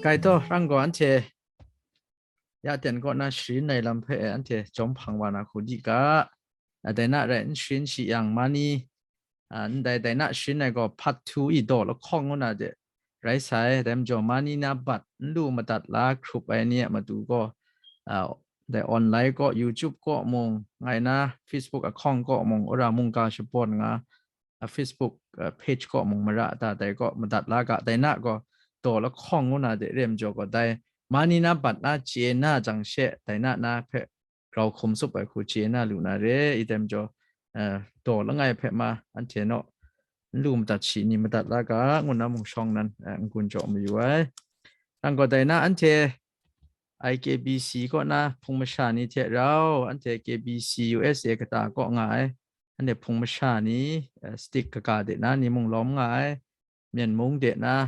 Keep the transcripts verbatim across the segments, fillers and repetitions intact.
Kai taw, rang gaw anhte ya ten kaw na sharin ai lam hpe anhte jawm hpang wa na hku di ga. A, dai na rai n sharin shi yang, mani, a, ndai dai na sharin ai gaw part two i daw lahkawng ngu na de rai sai. Dai majaw, mani na bat n lu madat la hkrup ai ni a matu gaw, a, dai online kaw, YouTube kaw mung, ngai na Facebook account kaw mung, wora mungga shabawn nga, a, Facebook, a, page kaw mung mara ta, dai kaw madat la ga, dai na gaw daw lahkawng ngu na de re majaw gaw, dai mani na bat na chye na jang she, dai na na hpe grau hkum tsup ai hku chye na lu na re, i dai majaw, a, daw langai hpe ma anhte naw n lu madat shi ni madat la ga, ngu na mung shawng nan, a, n-gun jaw mayu ai. Nang gaw dai na anhte I K B C kaw na hpung masha ni hte rau, anhte K B C U S A kata kaw nga ai, anhte hpung masha ni, eh, stick kaga de na ni mung lawm nga ai, Myen mung de na,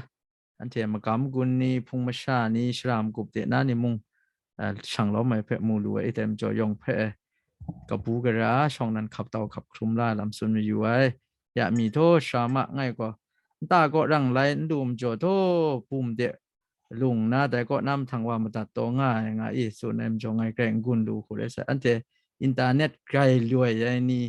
anhte magam gun ni, hpung masha ni, shara magup de na ni mung, eh, shang lawm ai hpe mu lu ai, i dai majaw yawng hpe kabu gara shawng nan hkap tau hkap hkrum la ai lam tsun mayu ai. Ya mi htaw shara ma ngai gaw, nta kaw rang lai n lu majaw htaw, bum de lung na dai kaw na mahtang wa madat taw nga ai nga i tsun ai majaw, ngai grai n-gun lu hku rai sai. Anhte internet grai loi ai ni,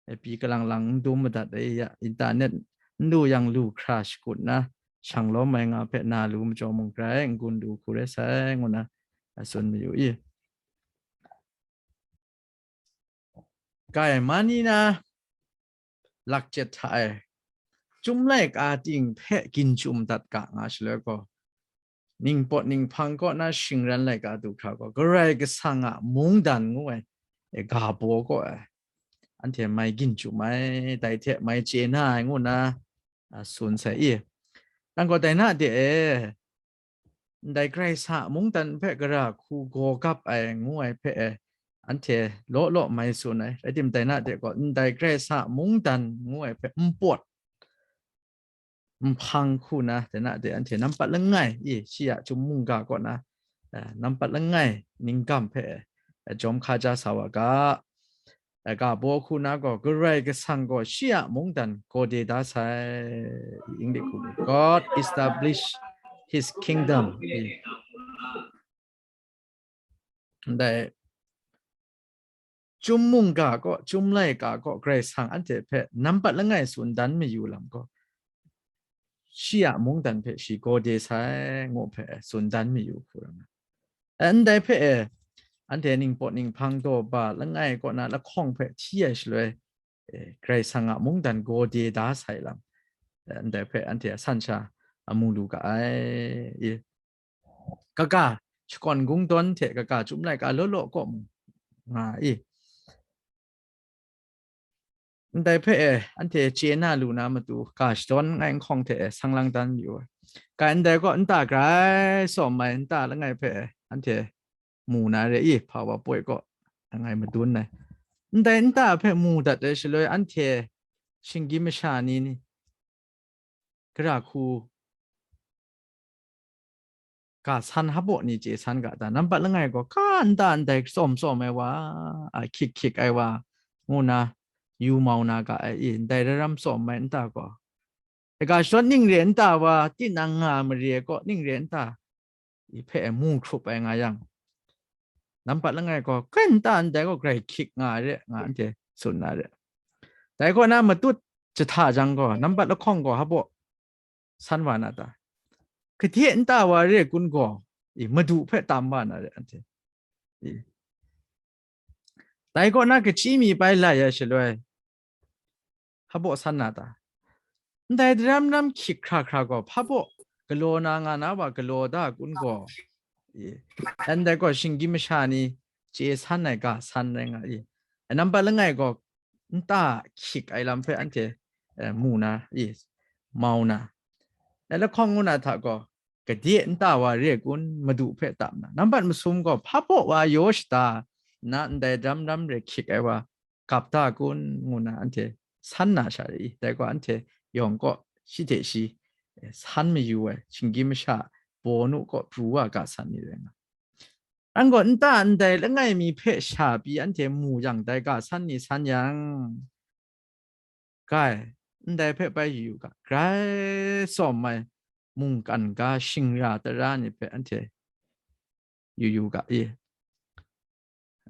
e, pyi kalang lang n dum madat ai ya, internet n lu yang lu hkra shakut na, shang lawm ai nga hpe na lu majaw mung grai n-gun lu hku rai sai, ngu na, a, tsun mayu i. Kai mani na lakjet hta e, Chyum laika ting hpe ginchum dat ga nga shaloi gaw, ningpawt ninghpang kaw na shingran laika du hkra gaw, Karai Kasang a mungdan ngu ai, e, ga baw kaw ai, anhte mai ginchum ai, dai hte mai chye na ai ngu na, a, tsun sai i. Nang gaw dai na de e, ndai Karai Kasang a mungdan hpe gara hku gaw gap ai ngu ai hpe e, anhte law law mai tsun ai. Rai timung, dai na de gaw, ndai Karai Kasang a mungdan ngu ai hpe npawt nhpang hku na, dai na de anhte nampat langai i, shi a Chyum mungga kaw na, eh, nampat langai ninggam hpe, eh, jawm hka ja sa wa ga. Ga baw hku na gaw, Karai Kasang gaw shi a mungdan gawde da sai. English hku, God establish his kingdom. Ndai Chyum mungga kaw, Chyum laika kaw, Karai Kasang anhte hpe nampat langai tsun dan mayu lam gaw, shi a mungdan hpe shi gawde sai, ngu hpe tsun dan mayu hku ram ai. Ndai hpe e, anhte ningpawt ninghpang daw ba langai kaw na lahkawng hpe hti ai shaloi, e, Karai Kasang a mungdan gawde da sai lam, e, ndai hpe anhte a san sha, a, mu lu ga ai. E, kaga, shakawn kungdawn hte kaga Chyum laika law law kaw mung nga i. Ndai hpe e, anhte chye na lu na matu, ga shadawn ngai nhkawng hte e, sang lang dan yu ai. Kai ndai kaw, nta grai sawm ai, nta langai hpe e, anhte mu na re i, hpa wa poi kaw, ngai madun ai. Ndai nta hpe mu dat ai shaloi, anhte shinggyim masha ni, ni, gara hku ga san hpaw ni chye san ga ta, nampat langai gaw, ka nta ndai tsawm tsawm ai wa, a, hkyik hkyik ai wa, ngu na, yu mau na ga ai i, ndai raram tsawm ai nta gaw, e, ga shadawn ning re nta wa, tinang nga mare gaw, ning re nta, i hpe mu hkrup ai nga yang, nampat langai gaw, kai nta ndai gaw grai hkyik nga ai re, nga anhte tsun na re. Dai kaw na matut jahta jang gaw, nampat lahkawng gaw hpaw san wa na ta? Gade nta wa re kun gaw, i, madu hpe tam wa na re, anhte. I. Dai kaw na kachyi mi bai lai ai shaloi, hpaw san na ta? Ndai daram ram hkyik hkra hkra gaw, hpaw galaw na nga na wa galaw da kun gaw, i, ndai gaw shinggyim masha ni chye san ai ga san rai nga i. Nampat langai gaw, nta hkyik ai lam hpe anhte, eh, mu na, i, mau na, e, lahkawng ngu na hta gaw, gade nta wa re kun, madu hpe tam na, nampat masum gaw hpaw wa yaw shada na, ndai daram ram re hkyik ai wa gap da kun, ngu na anhte san na sha re i. Dai gaw, anhte yawng kaw shi hte shi, eh, san mayu ai, shinggyim masha baw nu kaw pru wa ga san ni rai nga. An gaw nta ndai langai mi hpe sha pyi anhte mu yang, dai ga san ni san yang, kai, ndai hpe bai yu yu ga, grai tsawm ai, mungkan ga shingra tara ni hpe anhte yu yu ga i.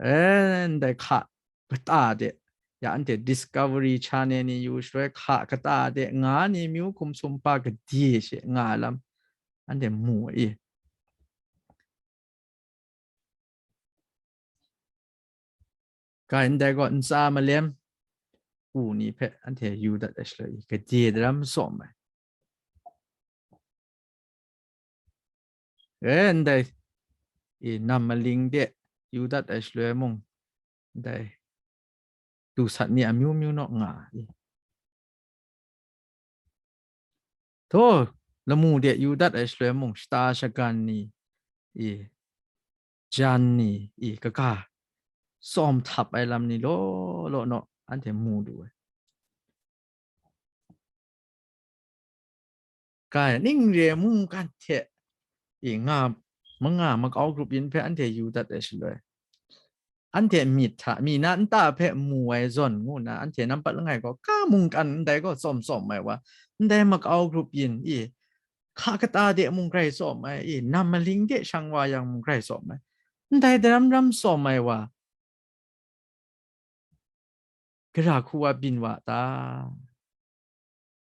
E, ndai hka kata de, ya anhte Discovery Channel ni yu shaloi hka kata de nga ni myu hkum sumpa gade she nga ai lam anhte mu i. Kai ndai gaw ntsa malem u ni hpe anhte yu dat ai shaloi i, gade daram sawm ai. E, ndai i, nam maling de yu dat ai shaloi mung, ndai du sat ni amyu myu naw nga i. Htaw, lamu de yu dat ai shaloi mung, shata shagan ni, i, jan ni, i, kaga, tsawm htap ai lam ni law law naw anhte mu lu ai. Ga ning re mungkan hte, i, nga, manga makau grup yin hpe anhte yu dat ai shaloi, anhte myit hta, mi na nta hpe mu ai zawn ngu nna, anhte nampat langai gaw, ga mungkan ndai gaw tsawm tsawm ai wa, ndai makau grup yin, i, hka kata de mung grai tsawm ai, i, nam maling de shang wa yang mung grai tsawm ai, ndai daram ram tsawm ai wa, gara hku wa byin wa ta?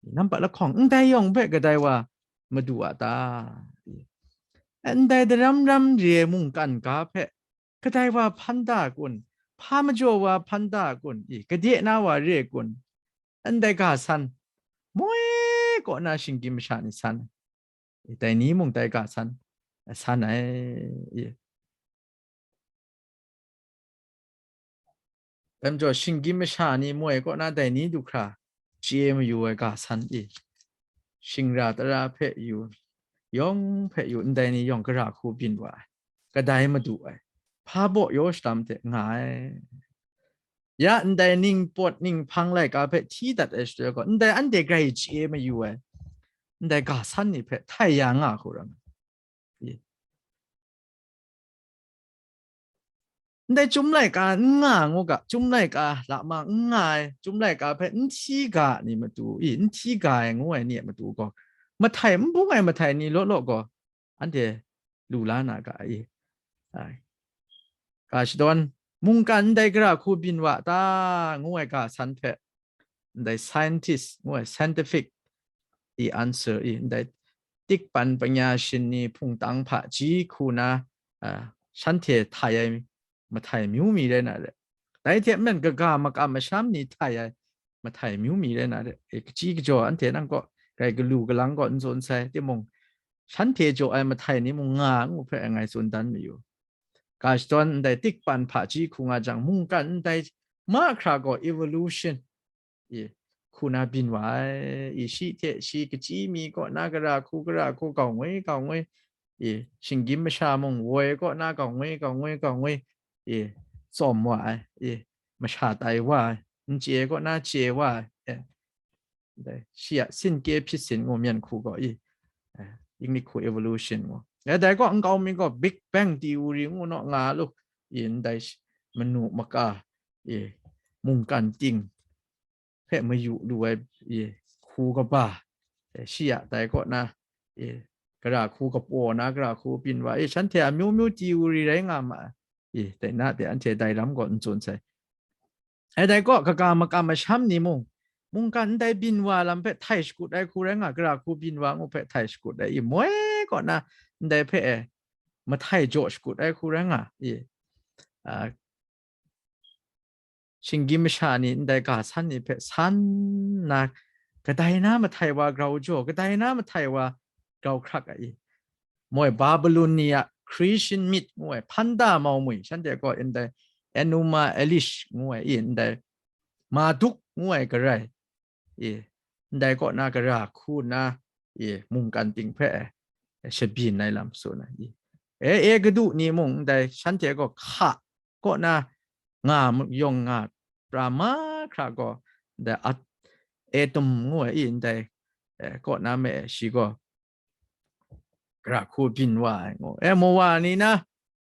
Nampat lahkawng ndai yawng hpe kadai wa madu a ta? Ndai daram ram re mungkan ga hpe kadai wa hpan da kun? Hpa majaw wa hpan da kun? I, kade na wa re kun? Ndai ga san, moi kaw na shinggyim masha ni san, dai ni mung dai ga san, san ai. Dai majaw, shinggyim masha ni moi kaw na dai ni du hkra chye mayu ai ga san i, shingra tara hpe yu, yawng hpe yu, ndai ni yawng gara hku byin wa ai, kadai madu ai, hpa baw yaw shadam hte nga ai. Ya ndai ning pawt ning hpang laika hpe hti dat ai shaloi gaw, ndai anhte grai chye mayu ai, ndai ga san ni hpe htai ya nga hku ram ai. Ndai chyum laika n nga ngu ga, chyum laika lama n nga ai, chyum laika hpe n hti ga ai ni matu, i, n hti ga ai ngu ai ni a matu gaw, mahtai n bung ai mahtai ni law law gaw, anhte lu la na ga i. Ai. Ga shadawn, mungkan ndai gara hku byin wa ta, ngu ai ga san hpe, ndai scientist ngu ai, scientific i answer i, ndai tikpan panya shin ni hpungtang hpaji hku na, a, shanhte htai ai mahtai myu mi rai na re. Dai hte maren kaga makam masham ni htai ai mahtai myu mi rai na re. E, kaji kajaw anhte nang kaw grai galu galang kaw n tsun sai, timung, shanhte jaw ai mahtai ni mung nga ngu hpe ngai tsun dan mayu. Ga shadawn ndai tikpan hpaji hku nga jang, mungkan ndai mahkra gaw evolution i, hku na byin wa ai. I, shi hte shi kachyi mi kaw na gara hku, gara hku, gaungwi gaungwi, i, shinggyim masha mung woi kaw na gaungwi gaungwi gaungwi, i, tsawm wa ai, i, masha tai wa ai, n chye kaw na chye wa ai, e, dai, shi a sinke hpyi sin ngu myen hku gaw i, e, English hku evolution ngu. E, dai gaw nkau mi gaw Big Bang theory ngu naw nga lu, i, ndai shi-, manu maka, i, mungkan ting hpe mayu lu ai, i, hku kaba, e, shi a dai kaw na, i, gara hku kapaw na, gara hku byin wa, i, shanhte a myu myu theory rai nga ma ai. I, dai na de anhte dai lam gaw n tsun sai. Ai dai gaw, kaga makam masham ni mung, mungkan ndai byin wa lam hpe htai shakut ai hku rai nga, gara hku byin wa ngu hpe htai shakut ai, i, moi kaw na ndai hpe e mahtai jaw shakut ai hku rai nga, i, a, shinggyim masha ni ndai ga san ni hpe san nna, kadai na mahtai wa grau jaw, kadai na mahtai wa grau hkrak ai. Moi Babilon ni a Christian myth ngu ai, hpan da mau mwi, shanhte gaw ndai Enuma Elish ngu ai, i, ndai Marduk ngu ai garai, i, ndai kaw na gara hku nna, i, mungkan ting hpe, e, shabyin ai lam tsun ai, i. E, Egiptu ni mung ndai shanhte gaw hka kaw na nga mu-, yawng nga pra mahkra gaw, ndai at-, Etum ngu ai, i, ndai, e, kaw na me, shi gaw gara hku byin wa ai ngu. E, Mowa ni na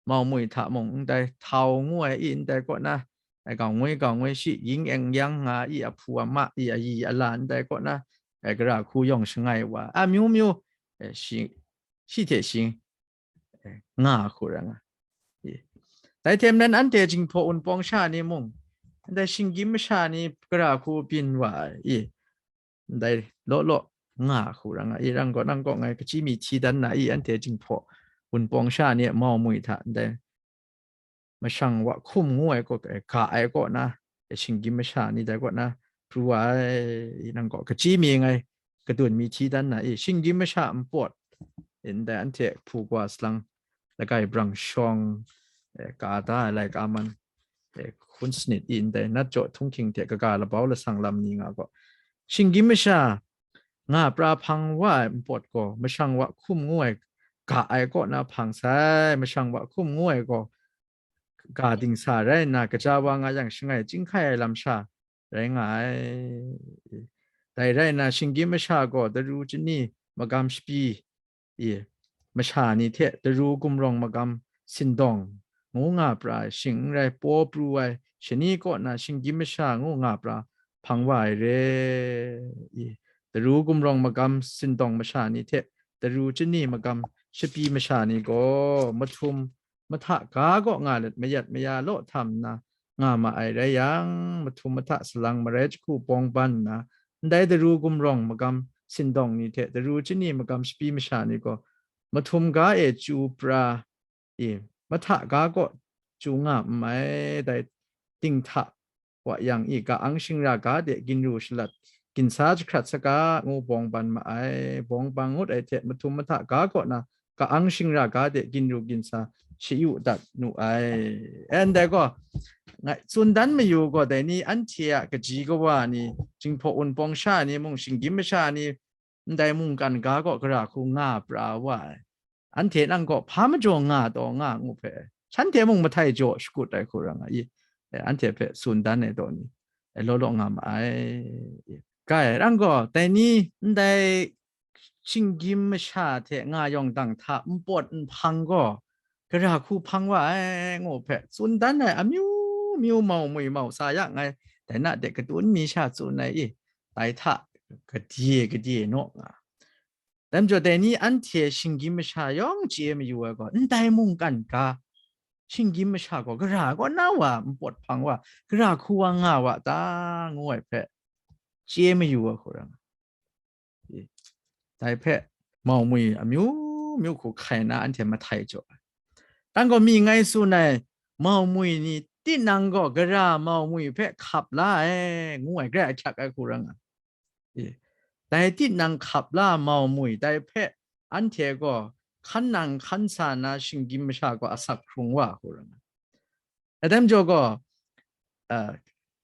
mau mwi hta mung ndai Htau ngu ai, i, ndai kaw na, e, gaungwi gaungwi shi, ying eng yang nga, i, ahpu ama, i, ayi ala ndai kaw na, e, gara hku yawng shangai wa ai. Amyu myu, eh, shi, shi hte shi, eh, nga hku ra nga. I. Dai hte maren anhte Jinghpaw Wunpawng sha ni mung, ndai shinggyim masha ni gara hku byin wa ai, i, ndai law law nga hku ra nga, i, rang gaw, nang kaw ngai kachyi mi hti dan na, i, anhte Jinghpaw Wunpawng sha ni a mau mwi hta ndai mashang wa hkum ngu ai kaw, eh, ga ai kaw na, eh, shinggyim masha ni dai kaw na pru ai, i, nang kaw kachyi mi ngai kadun mi hti dan na, i, shinggyim masha npawt, i, ndai anhte hpu kwa salang, lagai brang shawng, eh, ka da ai laika man, eh, hkun sanit, i, ndai nat jaw htunghking hte kaga labau lasang lam ni nga gaw, shinggyim masha nga pra hpang wa ai npawt gaw, mashang wa hkum ngu ai ga ai kaw na hpang sai, mashang wa hkum ngu ai gaw, ga dingsa rai nna, gaja wa nga yang shangai chyinghkai ai lam sha rai nga ai. Dai rai nna, shinggyim masha gaw daru chani magam shapi, i, masha ni hte daru gumrawng magam sindawng ngu nga pra ai, shing n rai paw pru ai shani kaw na shinggyim masha ngu nga pra hpang wa ai re. I, daru gumrawng magam sindawng masha ni hte daru chani magam shapi masha ni gaw mahtum mahta ga kaw nga let mayat maya law htam nna nga ma ai rai yang, mahtum mahta salang marai jahku bawng ban nna, ndai daru gumrawng magam sindawng ni hte daru chani magam shapi masha ni gaw, mahtum ga e chyu pra, i, mahta ga kaw chyu nga n mai, dai dinghta wa yang, i, ka-ang shingra ga de ginru shalat ginsa jahkrat saga ngu bawng ban ma ai. Bawng ban ngut ai hte mahtum mahta ga kaw na ka-ang shingra ga de ginru ginsa shayu dat nu ai. E, ndai gaw, ngai tsun dan mayu gaw, dai ni anhte a kaji kawa ni, Jinghpaw Wunpawng sha ni mung, shinggyim masha ni, ndai mungkan ga kaw gara hku nga pra wa ai. Anhte nang kaw hpa majaw nga taw nga ngu hpe, shanhte mung mahtai jaw shakut ai hku ra nga i, eh, anhte hpe tsun dan ai taw ni, eh, law law nga ma ai. Kai, rang gaw, dai ni ndai shinggyim masha hte nga yawng dang hta npawt nhpang gaw, gara hku hpang wa ai ngu hpe tsun dan ai amyu myu mau mwi mau sa ya ngai, dai na de kadun mi sha tsun ai i, dai hta gade gade naw nga. Dai majaw, dai ni anhte shinggyim masha yawng chye mayu ai gaw, ndai mungkan ga, shinggyim masha gaw gara kaw na wa npawt hpang wa, gara hku wa nga wa ta, ngu ai hpe chye mayu ai hku ra nga. Dai hpe mau mwi amyu myu hku hkai na anhte mahtai jaw ai. Dang gaw mi ngai tsun ai, mau mwi ni tinang gaw gara mau mwi hpe hkap la ai, ngu ai, grai ahkyak ai hku ra nga. I, dai tinang hkap la mau mwi dai hpe anhte gaw hkan nang hkan sa na shinggyim masha gaw asak hkrung wa hku ra nga. Dai majaw gaw, ah,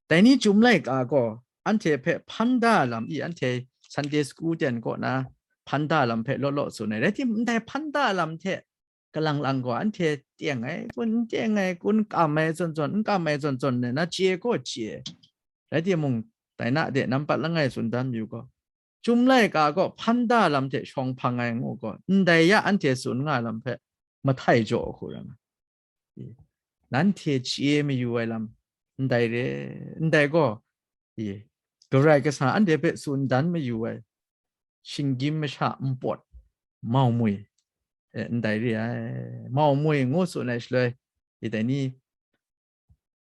dai ni chyum laika gaw anhte hpe hpan da lam i, anhte Sunday school ten kaw na hpan da lam hpe law law tsun ai. Rai timung, ndai hpan da lam hte kalang lang gaw anhte teng ai kun, n teng ai kun, kam ai zawn zawn, n kam ai zawn zawn, na chye gaw chye. Rai timung, dai na de nampat langai tsun dan mayu gaw, Chyum laika gaw hpan da lam hte shawng hpang ai ngu gaw, ndai ya anhte tsun nga lam hpe mahtai jaw hku ra nga. I, nanhte chye mayu ai lam ndai re, ndai gaw, i, Karai Kasang anhte hpe tsun dan mayu ai shinggyim masha npawt mau mwi, e, ndai re ai. Mau mwi ngu tsun ai shaloi, i, dai ni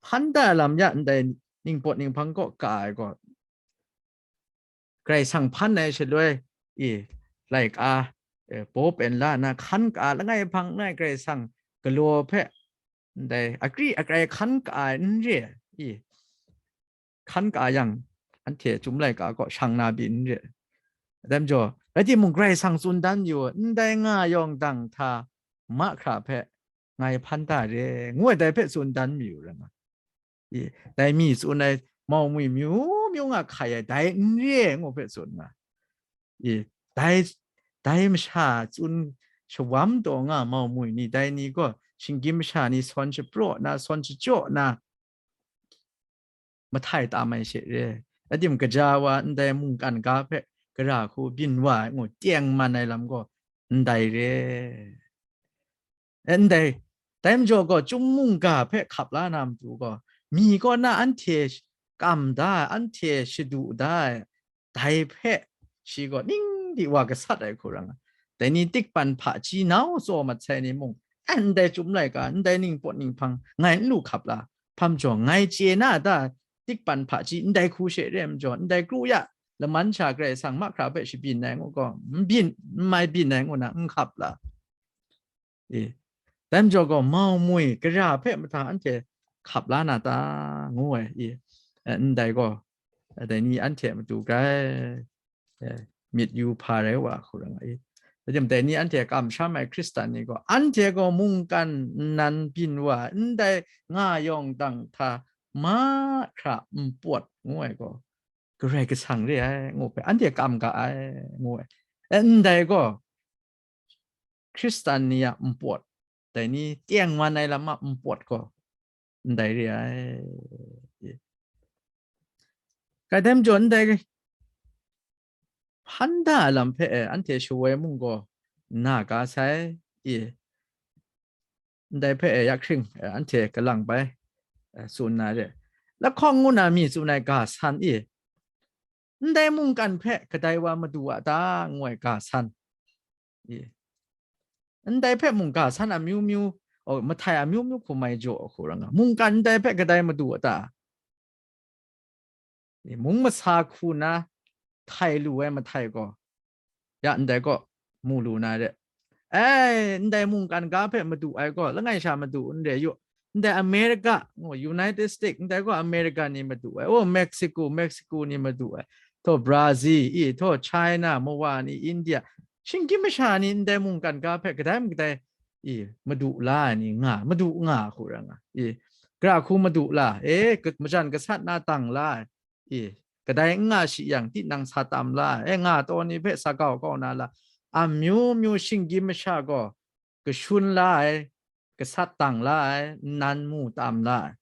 hpan da lam ya ndai ningpawt ninghpang kaw ka ai gaw, Karai Kasang hpan ai shaloi, i, laika, e, baw pen la nna hkan ka langai hpang ngai Karai Kasang galaw hpe ndai akri akrai hkan ka ai n re ai, i, hkan ka yang anhte Chyum laika gaw shang na pyi n re ai. Dai majaw, rai timung, Karai Kasang tsun dan yu, ndai nga yawng dang hta mahkra hpe ngai hpan da re, ngu ai dai hpe tsun dan mayu ra nga. I, dai mi tsun ai mau mwi myu myu nga hkai ai, dai n re ai ngu hpe tsun nga. I, dai, dai masha tsun shawam taw nga mau mwi ni, dai ni gaw shinggyim masha ni sawn shapraw na, sawn shachyaw na, mahtai tam ai she re. Adim gaja wa ndai mungkan ga hpe gara hku byin wa ai ngu teng man ai lam gaw ndai re. E, ndai, dai majaw gaw Chyum mungga hpe hkap la na matu gaw, mi kaw na anhte kam da ai, anhte shadu da ai, dai hpe shi gaw ning di wa gasat ai hku ra nga. Dai ni tikpan hpaji nau tsaw mat sai ni mung, ndai chyum laika, ndai ningpawt ninghpang ngai n lu hkap la, hpam jaw ngai chye na da, tikpan hpaji ndai hku she re ai majaw, ndai kru ya, laman sha Karai Kasang mahkra hpe shabyin ai ngu gaw, n byin, n mai byin ai ngu na n hkap la. E, dai majaw gaw, mau mui gara hpe mada anhte hkap la na ta, ngu ai, e, ndai gaw, dai ni anhte a matu grai, e, myit yu hpa rai wa hku rai nga i. Dai ni anhte kamsham ai Hkristan ni gaw, anhte gaw mungkan nnan byin wa, ndai nga yawng dang hta mahkra n pawt, ngu ai gaw, Karai Kasang re ai, ngu hpe anhte kam ga ai, ngu ai. E, ndai gaw, Hkristan ni a npawt, dai ni tengman ai lam a npawt gaw, ndai re ai. Kadai majaw ndai hpan da ai lam hpe e, anhte shawoi mung gaw na ga sai, e, ndai hpe e, ya hkring, e, anhte kalang bai, e, tsun na re. Lahkawng ngu na mi tsun ai ga san e, ndai mungkan hpe kadai wa madu a ta, ngu ai ga san. E, ndai hpe mung ga san amyu myu, oh, mahtai amyu myu hku mai jaw hku rai nga. Mungkan ndai hpe kadai madu a ta? E, mung masa hku na htai lu ai mahtai gaw, ya ndai gaw mu lu na re. Ai, ndai mungkan ga hpe madu ai gaw, langai sha madu n re yu. Ndai America, oh, United States, ndai gaw America ni madu ai. Oh, Mexico, Mexico ni madu ai. Thaw Brazil, i, thaw China, mawa ni, India, shinggyim masha ni ndai mungkan ga hpe kadai makadai, i, madu la ai ni nga, madu nga hku rai nga. I, gara hku madu la, e, ka-, majan gasat na tang la ai. I, kadai n nga shi yang, tinang sa tam la ai. E, nga taw ni hpe sa gau kau na la. Amyu myu shinggyim masha gaw kashun la ai, gasat tang la ai, nnan mu tam la ai.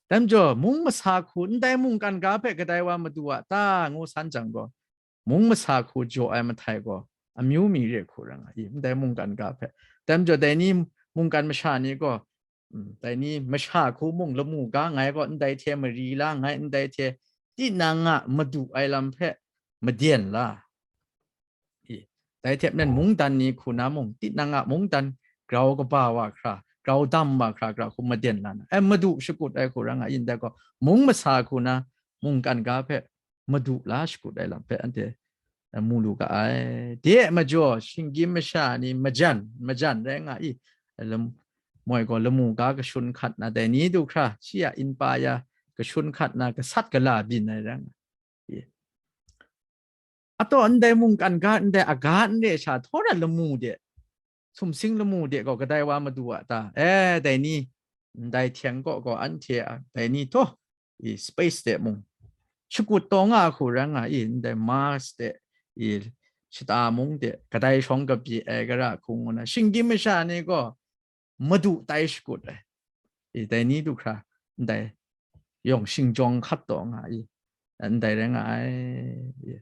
Dai majaw, mung masa hku ndai mungkan ga hpe kadai wa madu a ta, ngu san jang gaw, mung masa hku jaw ai mahtai gaw, amyu mi re hku rai nga i, ndai mungkan ga hpe. Dai majaw, dai ni mungkan masha ni gaw, mm, dai ni masha hku mung lamu ga ngai gaw ndai hte mari la, ngai ndai hte tinang a madu ai lam hpe maden la. I, dai hte maren mungdan ni hku na mung, tinang a mungdan grau kaba wa hkra, grau dam wa hkra, grau hku maden la na, ai, madu shakut ai hku rai nga i, ndai gaw, mung masa hku na mungkan ga hpe madu la shakut ai lam hpe anhte, eh, mu lu ga ai. De majaw, shinggyim masha ni majan, majan rai nga i, lam-, moi gaw lamu ga kashun hkat na, dai ni du hkra, shi a npa ya kashun hkat na, gasat gala byin ai rai nga i. Ataw ndai mungkan ga, ndai aga n re sha, htawra lamu de, sumsing lamu de gaw kadai wa madu a ta? E, dai ni, ndai htyeng kaw gaw anhte a, dai ni taw, i, space de mung, shakut taw nga hku rai nga i, ndai Mars de, i, shata mung de, kadai shawng kabyi ai gara hku ngu na, shinggyim masha ni gaw, madu tai shakut ai. I, dai ni du hkra, ndai yawng shingjawng hkat taw nga i, ndai rai nga ai. I,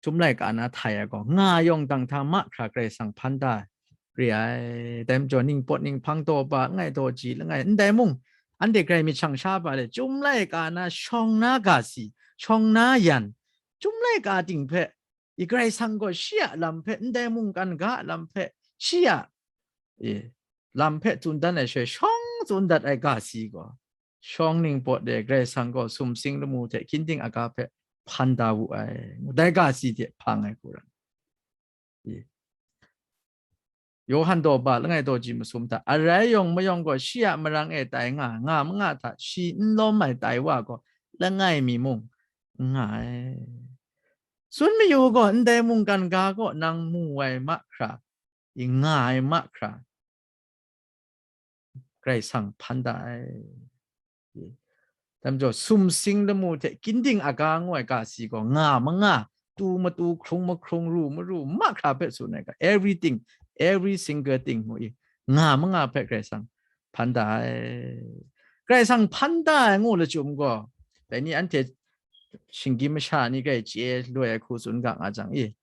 Chyum laika na htai ai gaw, nga yawng dang hta mahkra Karai Kasang hpan da ai, re ai. Dai majaw, ningpawt ninghpang daw ba langai, daw ji langai, ndai mung, anhte grai myit shang sha ba le, chyum laika na shawng na ga si, shawng na yan, chyum laika ting hpe, i, Karai Kasang gaw shi a lam hpe, ndai mungkan ga a lam hpe, shi a, i, lam hpe tsun dan ai sha, shawng tsun dat ai ga si gaw, shawng ningpawt de Karai Kasang gaw sumsing lamu hte ginding aga hpe hpan da wu ai, dai ga si hte hpang ai hku rai. I, Yawhan daw ba langai daw ji masum hta, arai yawng mayawng gaw shi a marang e tai nga, nga manga hta shi n lawm ai tai wa gaw langai mi mung n nga ai. Tsun mayu gaw, ndai mungkan ga gaw nang mu ai mahkra, i, nga ai mahkra, Karai Kasang hpan da ai. Dai majaw, sumsing lamu hte ginding aga ngu ai ga si gaw, nga manga, tu matu, hkrung mahkrung, ru maru, mahkra hpe tsun ai ga, everything, every single thing ngu i, nga manga hpe Karai Kasang hpan da ai. Karai Kasang hpan da ai ngu lachyum gaw, dai ni anhte shinggyim masha ni grai chye loi ai hku tsun ga nga jang i,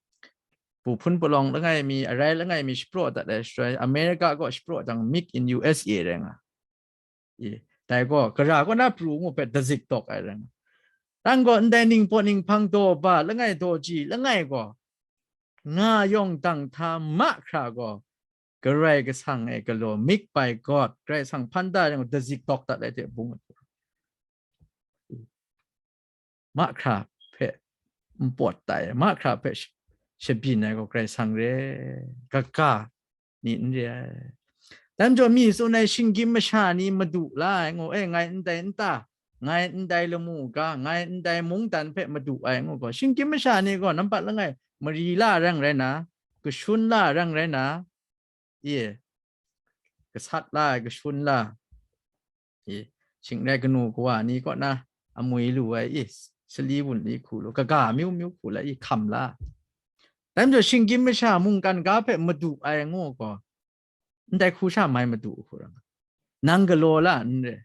bu hpun palawng langai mi, arai langai mi shapraw dat ai shaloi, America gaw shapraw jang, Made in U S A rai nga. I, dai gaw, gara kaw na pru ngu hpe dazik dawk ai rai nga. Nang gaw ndai ningpawt ninghpang daw ba langai daw ji langai gaw, nga yawng dang hta mahkra gaw, Karai Kasang e galaw, mik by God, Karai Kasang hpan da yang dazik dawk dat ai hte bung ai. Mahkra hpe npawt tai, mahkra hpe sh-, shabyin ai gaw Karai Kasang re, kaga ni n re ai. Dai majaw mi tsun ai shinggyim masha ni madu la ai ngu, e, ngai ndai nta, ngai ndai lamu ga, ngai ndai mungdan hpe madu ai ngu gaw, shinggyim masha ni gaw nampat langai mari la rang rai na, kashun la rang rai na, e, gasat la ai, kashun la, e, shingrai kanu kawa ni kaw na amwi lu ai, e, sali wunli hku lu, kaga myu myu hku la, e, hkam la. Dai majaw shinggyim masha mungkan ga hpe madu ai ngu gaw, ndai hku sha mai madu hku ram, nang galaw la n re,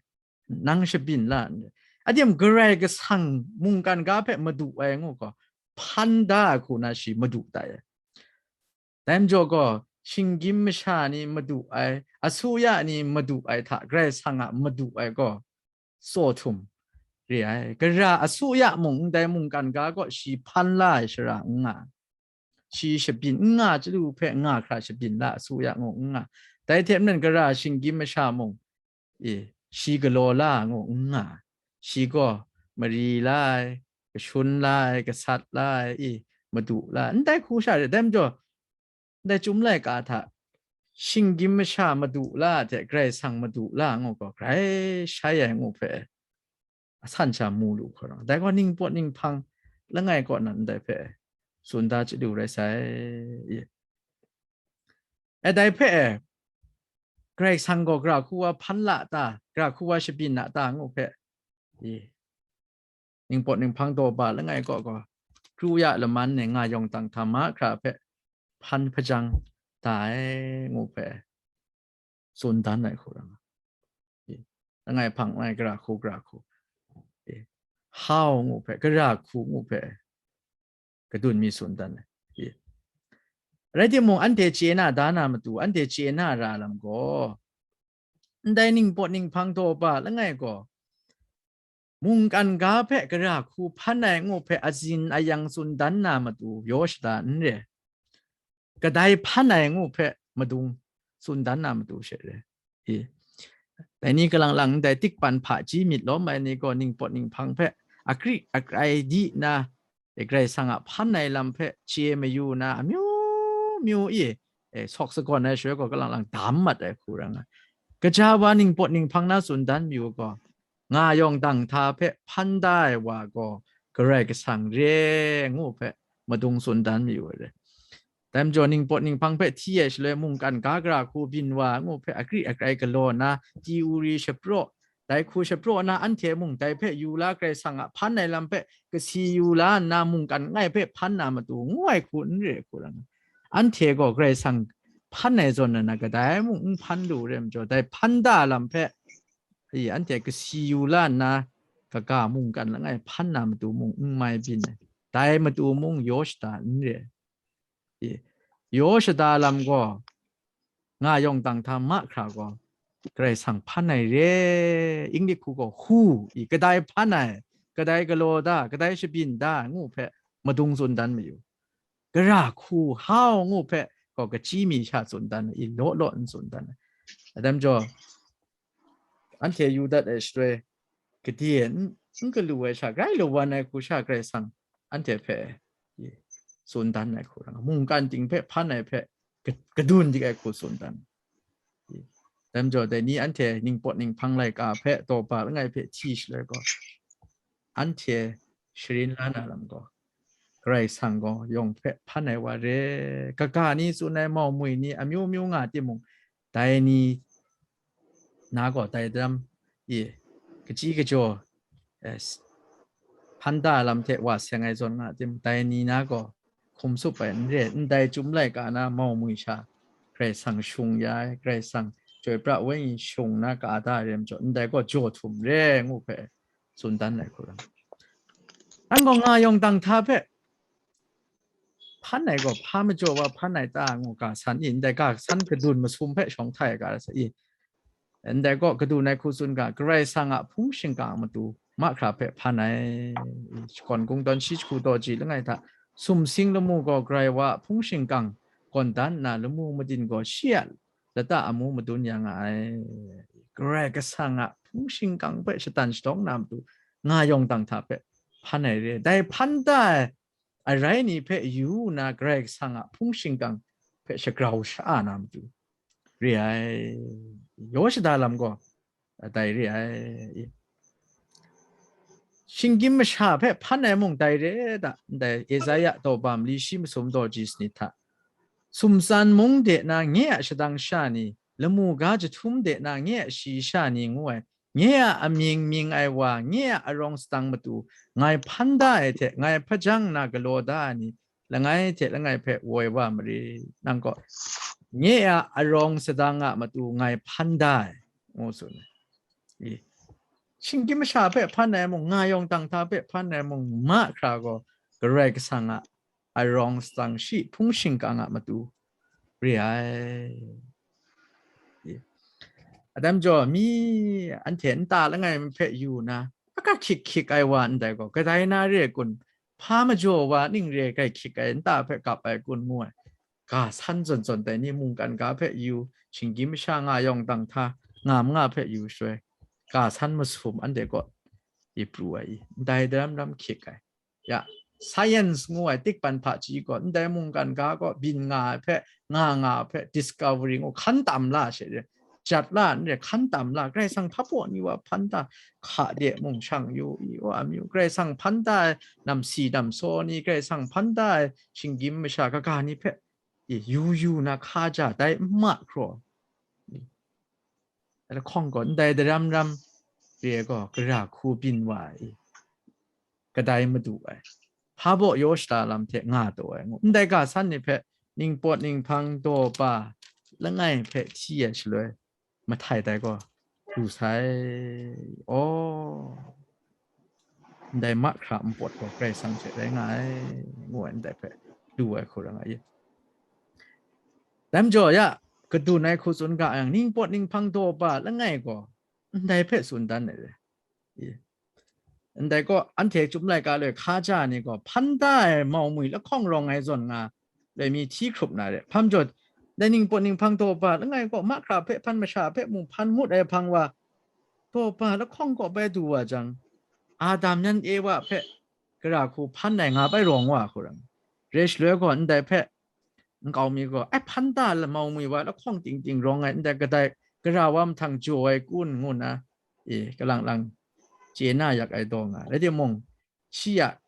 nang shabyin la n re. Adim Karai Kasang mungkan ga hpe madu ai ngu gaw, hpan da ai hku na shi madu tai ai. Dai majaw gaw, shinggyim masha ni madu ai, asuya ni madu ai hta Karai Kasang a madu ai gaw, tsaw htum re ai. Gara asuya mung ndai mungkan ga kaw shi hpan la ai shara n nga ai. Shi shabyin n nga chyalu hpe nga hkra shabyin la asuya ngu n nga. Dai hte maren gara shinggyim masha mung, e, shi galaw la ngu n nga. Shi gaw mari la ai, kashun la ai, gasat la ai, e, madu la ai, ndai hku sha re. Dai majaw, ndai Chyum laika hta shinggyim masha madu la hte Karai Kasang madu la ngu gaw, grai shai ai ngu hpe, asan sha mu lu hkawrang, dai gaw ningpawt ninghpang langai kaw nan ndai hpe tsun da chyalu rai sai. E, dai hpe, Karai Kasang gaw gara hku wa hpan la ta, gara hku wa shabyin na ta ngu hpe, e, ningpawt ninghpang daw ba langai kaw gaw, kru ya laman e nga yawng dang hta mahkra hpe hpan hpajang da ai ngu hpe tsun dan ai hku ram. E, langai hpang langai gara hku, gara hku. E, how ngu hpe, gara hku ngu hpe, kadun mi tsun dan ai. E. Rai timung, anhte chye na da na matu, anhte chye na ra lam gaw, ndai ningpawt ninghpang daw ba langai gaw, mungkan ga hpe gara hku hpan ai ngu hpe azin ayang tsun dan na matu yaw shada n re. Kadai hpan ai ngu hpe madung tsun dan na matu she re. I, dai ni kalang lang ndai tikpan hpaji myit lawm ai ni gaw ningpawt ninghpang hpe akri akrai di na, e, Karai Kasang a hpan ai lam hpe chye mayu na, amyu myu i, e, sawk sagawn ai shaloi gaw kalang lang dam mat ai hku rai nga. Kaja wa ningpawt ninghpang na tsun dan mayu gaw, nga yawng dang hta hpe hpan da ai wa gaw Karai Kasang re ngu hpe madung tsun dan mayu ai re. Dai majaw ningpawt ninghpang hpe hti ai shaloi mungkan ga gara hku byin wa ngu hpe akri akrai galaw na, ti uri shapraw, dai hku shapraw na anhte mung dai hpe yu la, Karai Kasang a hpan ai lam hpe kasi yu la nna mungkan langai hpe hpan na matu ngu ai hku n re ai hku rai nga. Anhte gaw Karai Kasang hpan ai zawn na, kadai mung n hpan lu re majaw, dai hpan da lam hpe, i, anhte kasi yu la nna, kaga mungkan langai hpan na matu mung n mai byin ai, dai matu mung yaw shada n re ai. I, yaw shada lam gaw, nga yawng dang hta mahkra gaw, Karai Kasang hpan ai re, Inglik hku gaw who, i, kadai hpan ai, kadai galaw da, kadai shabyin da, ngu hpe madung tsun dan mayu. Gara hku, how ngu hpe gaw kachyi mi sha tsun dan ai, i, law law n tsun dan ai. Dai majaw, anhte yu dat ai shaloi, gade n, n galu ai sha, grai lawan ai hku sha Karai Kasang anhte hpe, i, tsun dan ai hku rai nga, mungkan ting hpe hpan ai hpe ka-, kadun dik ai hku tsun dan. I, dai majaw, dai ni anhte ningpawt ninghpang laika hpe daw ba langai hpe hti shaloi gaw, anhte sharin la na lam gaw, Karai Kasang gaw yawng hpe hpan ai wa re, kaga ni tsun ai mau mwi ni amyu myu nga timung, dai ni na gaw dai dam e, kachyi kajaw, eh, s-, hpan da lam hte wa seng ai zawn nga tim, dai ni na gaw hkum tsup ai n re, ndai Chyum laika na mau mwi sha, Karai Kasang shung ya ai, Karai Kasang Chyoi Pra Wenyi shung na ka da ai re majaw, ndai gaw jaw htum re ngu hpe tsun dan ai hku rai. Nang gaw nga yawng dang hta hpe hpan ai gaw hpa majaw wa hpan ai ta ngu ga san i, ndai ga san kadun masum hpe shawng htai ai ga sa i, ndai gaw kadun ai hku tsun ga, Karai Kasang a hpung shingkang a matu mahkra hpe hpan ai, shakawn kungdawn shi jahku daw ji langai hta Sumsing lamu gaw Karai wa a hpung shingkang gawn dan nna lamu matin gaw shi a lata amu madun ya nga ai. Karai Kasang a hpung shingkang hpe shatan shadawng na matu nga yawng dang hta hpe hpan ai re. Dai hpan da ai arai ni hpe yu nna Karai Kasang a hpung shingkang hpe shagrau sha-a na matu re ai. Yaw shada lam gaw dai re ai. Shinggyim masha hpe hpan ai mung dai re da, ndai Esaia daw ba mali shi masum daw ji sanit hta, sumtsan mung de na nye a shadang sha ni, lamu ga jahtum de na nye a shayi sha ni ngu ai, nye a amying mying ai wa, nye a arawng sadang matu, ngai hpan da ai hte ngai hpajang na galaw da ai ni, langai hte langai hpe woi wa mari. Nang gaw, nye a arawng sadang a matu ngai hpan da ai, ngu tsun ai. I, shinggyim masha hpe hpan ai mung, nga yawng dang hta hpe hpan ai mung, mahkra gaw Karai Kasang a arawng sadang shi hpung shingkang a matu re ai. I, atam jaw, mi anhte nta langai hpe yu na, aka hkyik hkyik ai wa ndai gaw, kadai na re kun, hpa majaw wa ning re kai hkyik ai nta hpe gap ai kun ngu ai. Ga san zawn zawn dai ni mungkan ga hpe yu, shinggyim masha nga yawng dang hta, nga manga hpe yu shaloi, ga san masum anhte kaw i pru ai i, ndai daram ram hkyik ai. Ya, science ngu ai tikpan hpaji gaw, ndai mungkan ga gaw byin nga ai hpe, nga nga ai hpe, discovery ngu hkan tam la she re, jat la n re, hkan tam la, Karai Kasang hpa baw ni wa hpan da, hka de mung shang yu, i wa amyu, Karai Kasang hpan da ai namsi namsaw ni, Karai Kasang hpan da ai shinggyim masha kaga ni hpe, i, yu yu na hka ja dai n ma hkraw. Lahkawng gaw ndai daram ram re gaw, gara hku byin wa ai, kadai madu ai, hpa baw yaw shada lam hte nga taw ai ngu, ndai ga san ni hpe ningpawt ninghpang daw ba langai hpe hti ai shaloi, mahtai tai gaw, du sai, aw, ndai mahkra npawt gaw Karai Kasang hte rai nga ai, ngu ai ndai hpe du ai hku ra nga i. Dai majaw ya, kadun ai hku tsun ga yang, ningpawt ninghpang daw ba langai gaw ndai hpe tsun dan ai re. I, ndai gaw anhte chyum laika loi hka ja ni gaw hpan da ai mau mwi lahkawng rawng ai zawn nga, loi mi hti hkrup na re. Hpa majaw, dai ningpawt ninghpang daw ba langai gaw mahkra hpe hpan, masha hpe mung hpan ngut ai hpang wa, daw ba lahkawng kaw bai du wa jang, Adam yan Ewa hpe gara hku hpan ai nga bai rawng wa hku ram. Re shaloi gaw ndai hpe nkau mi gaw, ai hpan da lamau mwi wa lahkawng ting ting rawng ai, ndai kadai gara wa mahtang jaw ai kun ngu na, e, kalang lang chye na yak ai daw nga. Rai timung, shi a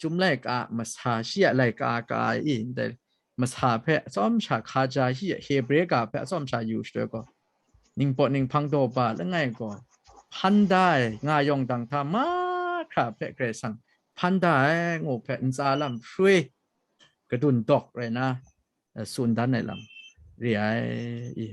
chyum laika masa, shi a laika ka ai i, ndai masa hpe atsawm sha hka ja, shi a Hebre ga hpe atsawm sha yu shaloi gaw, ningpawt ninghpang daw ba langai gaw, hpan da ai, nga yawng dang hta mahkra hpe Karai Kasang hpan da ai ngu hpe ntsa lam hprui, kadun dawk rai na, eh, tsun dan ai lam re ai i.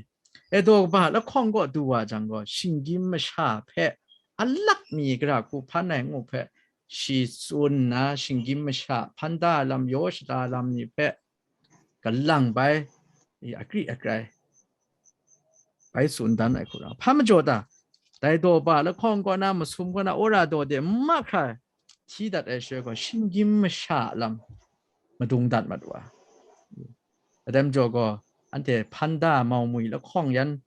E daw kaba lahkawng kaw du wa jang gaw, shinggyim masha hpe alak mi gara hku hpan ai ngu hpe shi tsun nna, shinggyim masha hpan da lam, yaw shada lam ni hpe kalang bai, i, akri akrai bai tsun dan ai hku ra. Hpa majaw ta, dai daw ba lahkawng kaw na, masum kaw na, wora daw de mahkra hti dat ai shaloi gaw, shinggyim masha a lam madung dat mat wa. Adai majaw gaw, anhte hpan da mau mwi lahkawng yan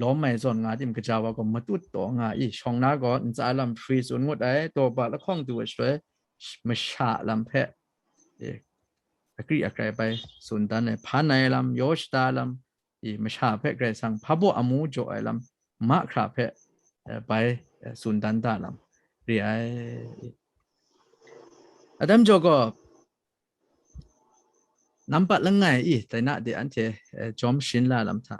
lawm ai zawn nga tim, kaja wa gaw matut taw nga i, shawng na gaw ntsa lam hprui tsun ngut ai, daw ba lahkawng du ai shaloi, masha lam hpe, e, akri akrai bai tsun dan ai, hpan ai lam, yaw shada lam, i, masha hpe Karai Kasang hpa baw amu jaw ai lam mahkra hpe, eh, bai, eh, tsun dan da lam re ai. Adai majaw gaw, nampat langai i, dai na de anhte, eh, jawm sharin la lam hta,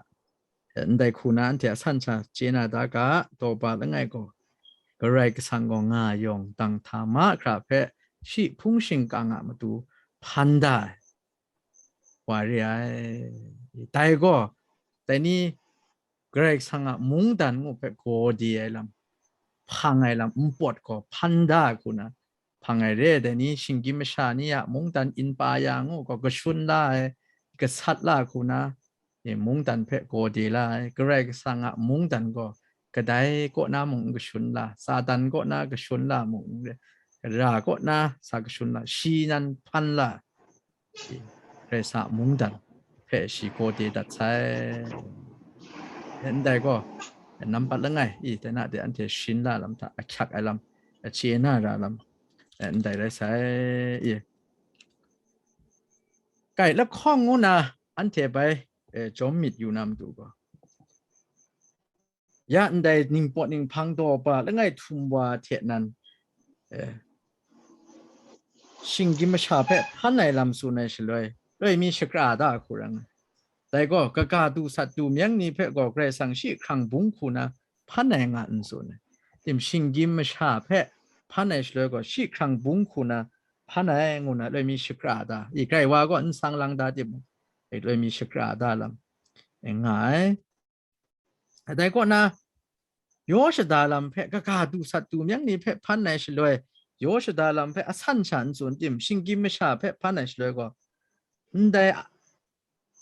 eh, ndai hku na anhte asan sha chye na da ga, daw ba langai gaw, Karai Kasang gaw nga yawng dang hta mahkra hpe shi hpung shingkang a matu hpan da ai wa re ai. Dai gaw, dai ni Karai Kasang a mungdan ngu hpe gaw de ai lam, hpang ai lam, npawt gaw hpan da ai hku na hpang ai re ai. Dai ni shinggyim masha ni a mungdan inpa ya ngu gaw kashun la ai, gasat la hku na, e, mungdan hpe gaw de la ai. Karai Kasang a mungdan gaw kadai kaw na mung n kashun la, Satan kaw na kashun la mung n re, ra kaw na sa kashun la, shi nan hpan la, Karai Kasang a mungdan hpe shi gaw de dat sai. Ndai gaw, nampat langai, i, dai na de anhte shin la lam hta ahkyak ai lam, chye na ra lam, ndai rai sai, i. Kai lahkawng ngu na anhte bai, e, jawm myit yu na matu gaw, ya ndai ningpawt ninghpang daw ba langai htum wa hte nan, e, shinggyim masha hpe hpan ai lam tsun ai shaloi, loi mi shakra da hku rai nga. Dai gaw, kaga du sat du meng ni hpe gaw Karai Kasang shi hkrang bung hku na hpan ai nga n tsun ai. Tim shinggyim masha hpe hpan ai shaloi gaw, shi hkrang bung hku na hpan ai ngu na loi mi shakra da, i, grai wa gaw n sang lang da timung, e, loi mi shakra da lam, e, nga ai. Dai kaw na, yaw shada lam hpe, kaga du sat du meng ni hpe hpan ai shaloi, yaw shada lam hpe asan sha n tsun tim, shinggyim masha hpe hpan ai shaloi gaw, ndai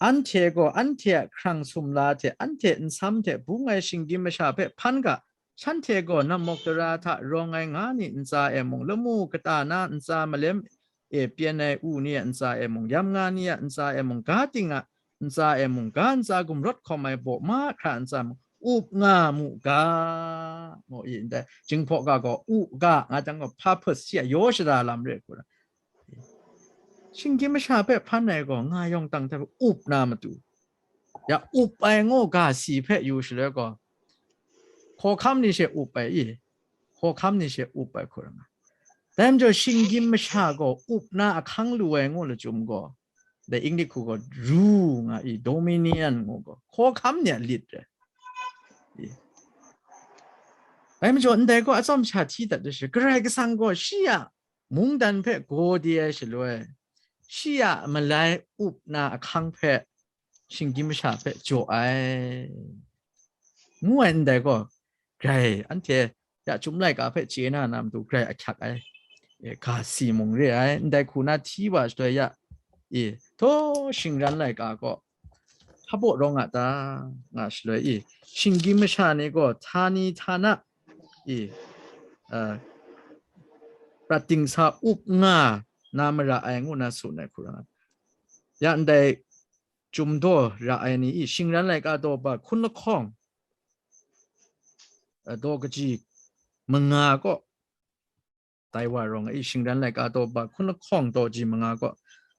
anhte gaw anhte a hkrang sumla hte anhte nsam hte bung ai shinggyim masha hpe hpan ga, shanhte gaw namawk tara hta rawng ai nga ni ntsa e mung, lamu kata na ntsa malem e pyen ai u ni a ntsa e mung, yam nga ni a ntsa e mung, ga ting a ntsa e mung, ga ntsa gumrawt hkawm ai baw mahkra ntsa mung, up nga mu ga, mu i ndai. Jinghpaw ga gaw, u ga nga jang gaw, purpose shi a yaw shada lam re hku na. Shinggyim masha hpe hpan ai gaw, nga yawng tang hte up na matu. Ya up ai ngu ga si hpe yu shaloi gaw, hkawhkam ni she up ai i, hkawhkam ni she up ai hku rai nga. Dai majaw shinggyim masha gaw up na ahkang lu ai ngu lachyum gaw, dai English hku gaw ru nga i, dominion ngu gaw, hkawhkam ni a lit rai. I. Dai majaw ndai gaw atsawm sha hti dat da shi, Karai Kasang gaw shi a mungdan hpe gaw de ai shaloi, shi a malai up na ahkang hpe shinggyim masha hpe jaw ai, ngu ai ndai gaw, grai anhte ya Chyum laika hpe chye na na matu grai ahkyak ai, e, ga si mung re ai, ndai hku na hti wa shaloi ya, e, htaw shingran laika gaw hpa baw rawng a ta, nga shaloi, e, shinggyim masha ni gaw htani htana, e, a, prat dingsa up nga na mara ai ngu na tsun ai hku rai nga. Ya ndai Chyum daw ra ai ni i, shingran laika daw ba hkun lahkawng, a, daw kaji manga kaw, dai wa rawng i, shingran laika daw ba hkun lahkawng daw kaji manga kaw,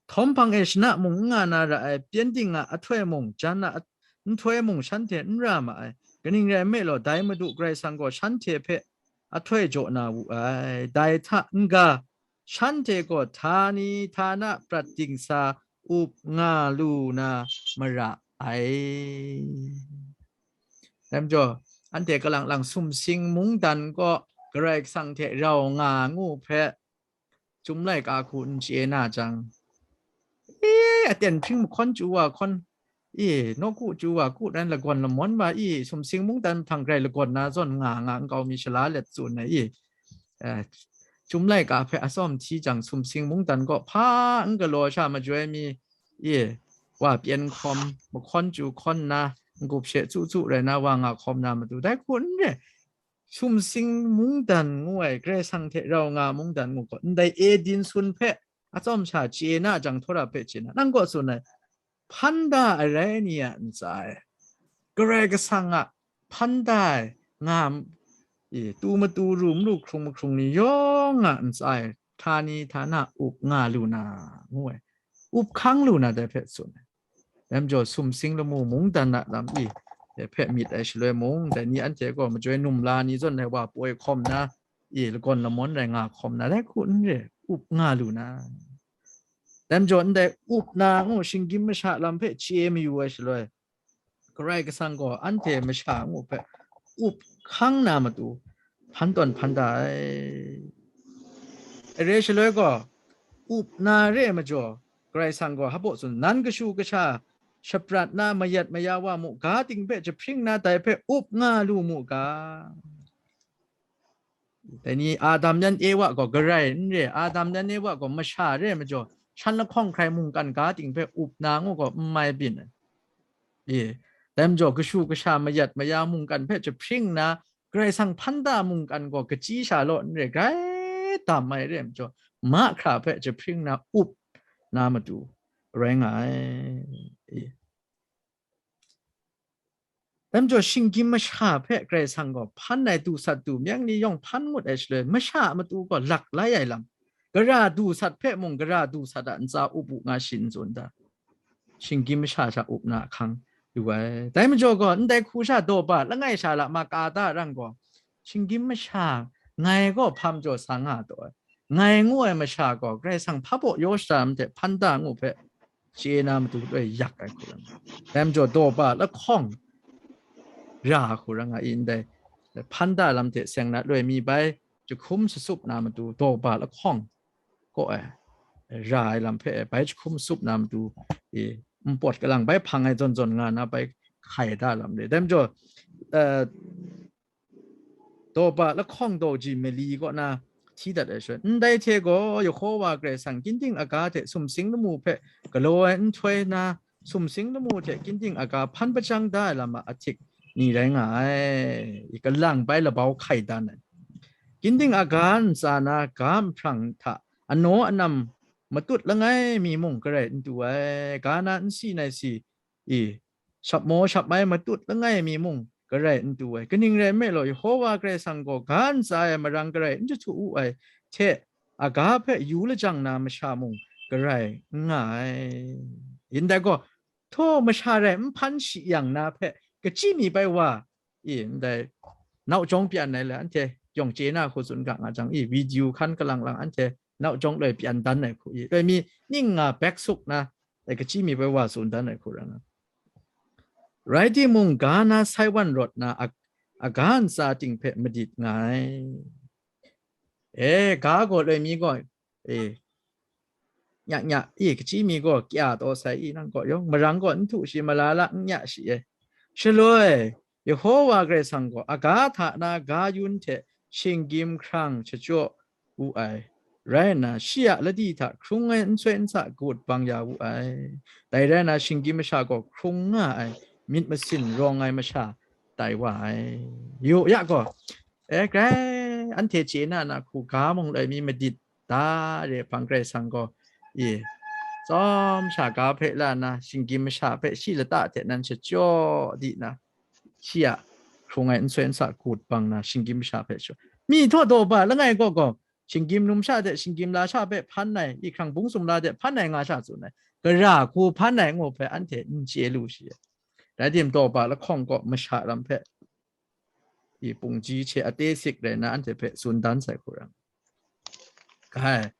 htawm hpang e shana mung n nga na ra ai, pyengdin a ahtoi mung, jan a at-, nhtoi mung shanhte n ra ma ai. Kaning rai nme law, dai Madu Karai Kasang gaw shanhte hpe ahtoi jaw na wu ai. Dai hta n-ga, shanhte gaw htani htana prat dingsa up nga lu na mara ai. Dai majaw, anhte kalang lang sumsing mungdan kaw Karai Kasang hte rau nga ngu hpe, Chyum laika hku n chye na jang, e, aten hpring mahkawn chyu wa hkawn, e, nawku chyu wa ku dan lagawn lamawn wa, e, sumsing mungdan mahtang grai lagawn na zawn nga nga nkau mi shala let tsun ai, e, e, Chyum laika hpe atsawm hti jang, sumsing mungdan kaw hpa n galaw sha majoi mi, e, wa pyen hkawm, mahkawn chyu hkawn nna, n-gup she tsu tsu rai na wa nga hkawm na matu, dai hku n re, sumsing mungdan ngu ai, Karai Kasang hte rau nga mungdan ngu gaw, ndai Eden sun hpe atsawm sha chye na jang, htaw ra hpe chye na, nang gaw tsun ai, hpan da ai rai ni a ntsa e, Karai Kasang a hpan da ai nga, e, tu matu ru malu hkrung mahkrung ni yawng a ntsa e, htani htana up nga lu na, ngu ai, up hkang lu na dai hpe tsun ai. Dai majaw, sumsing lamu mungdan a lam i, e, hpe myit ai shaloi mung, dai ni anhte gaw majoi numla ni zawn ai wa poi hkawm na, e, lagawn lamawn rai nga hkawm na, dai hku n re, up nga lu na. Dai majaw, ndai up na ngu shinggyim masha lam hpe chye mayu ai shaloi, Karai Kasang gaw anhte masha ngu hpe up hkang na matu hpan tawn hpan da ai. Are shaloi gaw, up na re ai majaw, Karai Kasang gaw hpa baw tsun, nan kashu kasha shaprat na mayat maya wa mu, ga ting hpe jahpring na dai hpe up nga lu mu ga. Dai ni Adam yan Ewa gaw garai n re, Adam yan Ewa gaw masha re ai majaw, shan lahkawng hkrai mungkan ga ting hpe up na ngu gaw n mai byin ai. E, dai majaw, kashu kasha mayat maya mungkan hpe jahpring nna, Karai Kasang hpan da mungkan gaw kachyi sha law n re, grai dam ai re ai majaw, mahkra hpe jahpring na up na matu rai nga ai. Dai majaw, shinggyim masha hpe Karai Kasang gaw hpan ai du sat du meng ni yawng hpan ngut ai shaloi, masha a matu gaw lak lai ai lam, gara du sat hpe mung gara du sat a ntsa up u nga shi n tsun ta? Shinggyim masha sha up na ahkang lu ai. Dai majaw gaw, ndai hku sha daw ba langai sha la ma ka da rang gaw, shinggyim masha ngai gaw hpa majaw sa nga taw ai. Ngai ngu ai masha gaw Karai Kasang hpa baw yaw shada lam hte hpan da ngu hpe chye na matu loi yak ai hku lam. Dai majaw daw ba lahkawng ra hku ra nga i ndai, hpan da lam hte seng na loi mi bai jahkum shasup na matu daw ba lahkawng kaw ai ra ai lam hpe bai jahkum shasup na matu, e, npawt kalang bai hpang ai zawn zawn nga na bai hkai da lam re. Dai majaw, eh, daw ba lahkawng daw ji mali kaw na hti dat ai shaloi, ndai hte gaw Yehova Karai Kasang ginding aga hte sumsing lamu hpe galaw ai nhtoi na, sumsing lamu hte ginding aga hpan hpajang da ai lam a ahtik ni rai nga ai, i kalang bai labau hkai dan ai. Ginding aga ntsa na ga nhprang hta anaw anam matut langai mi mung garai n tu ai, ga na n si nai si, i, shap maw shap mai matut langai mi mung garai n tu ai. Kaning rai nme law, Yehova Karai Kasang gaw ga ntsa ai marang garai n jahtu u ai hte, aga hpe yu lajang na masha mung garai n nga ai. Yin dai gaw, htaw masha rai n hpan shi yang na hpe kachyi mi bai wa, i, ndai nau jawng pyan ai le, anhte yawng chye na hku tsun ga nga jang, i, video hkan kalang lang anhte nau jawng loi pyan dan ai hku, i, loi mi ning nga bek suk na, e, kachyi mi bai wa tsun dan ai hku rai nga. Rai timung, ga na sai wan rawt na a-, aga ntsa ting hpe madit nga ai. E, ga gaw loi mi gaw, e, nya nya, i, kachyi mi gaw kya taw sai, i, nang gaw yawng marang gaw n htu shi, mala la n nya shi, e. Shaloi, Yehova Karai Kasang gaw aga hta na ga yun hte shinggyim hkrang shachyaw wu ai. Rai nna, shi a ladi hta hkrung ai nsoi nsa gut bang ya wu ai. Dai rai nna, shinggyim masha gaw hkrung nga ai, myit masin rawng ai masha tai wa ai. Yu ya gaw, e, grai anhte chye na na hku ga mung loi mi madit da re hpang Karai Kasang gaw, i, tsawm sha ga hpe la na, shinggyim masha hpe shi lata hte nan shachyaw di na, shi a hkrung ai nsoi nsa gut bang na, shinggyim masha hpe shachyaw. Mi htaw daw ba langai kaw gaw, shinggyim numsha hte shinggyim lasha hpe hpan ai, i, hkrang bung sumla hte hpan ai nga sha tsun ai, gara hku hpan ai ngu hpe anhte n chye lu shi. Rai timung, daw ba lahkawng kaw masha lam hpe, i, pungji hte a tesik rai na anhte hpe tsun dan sai hku rai. Kai,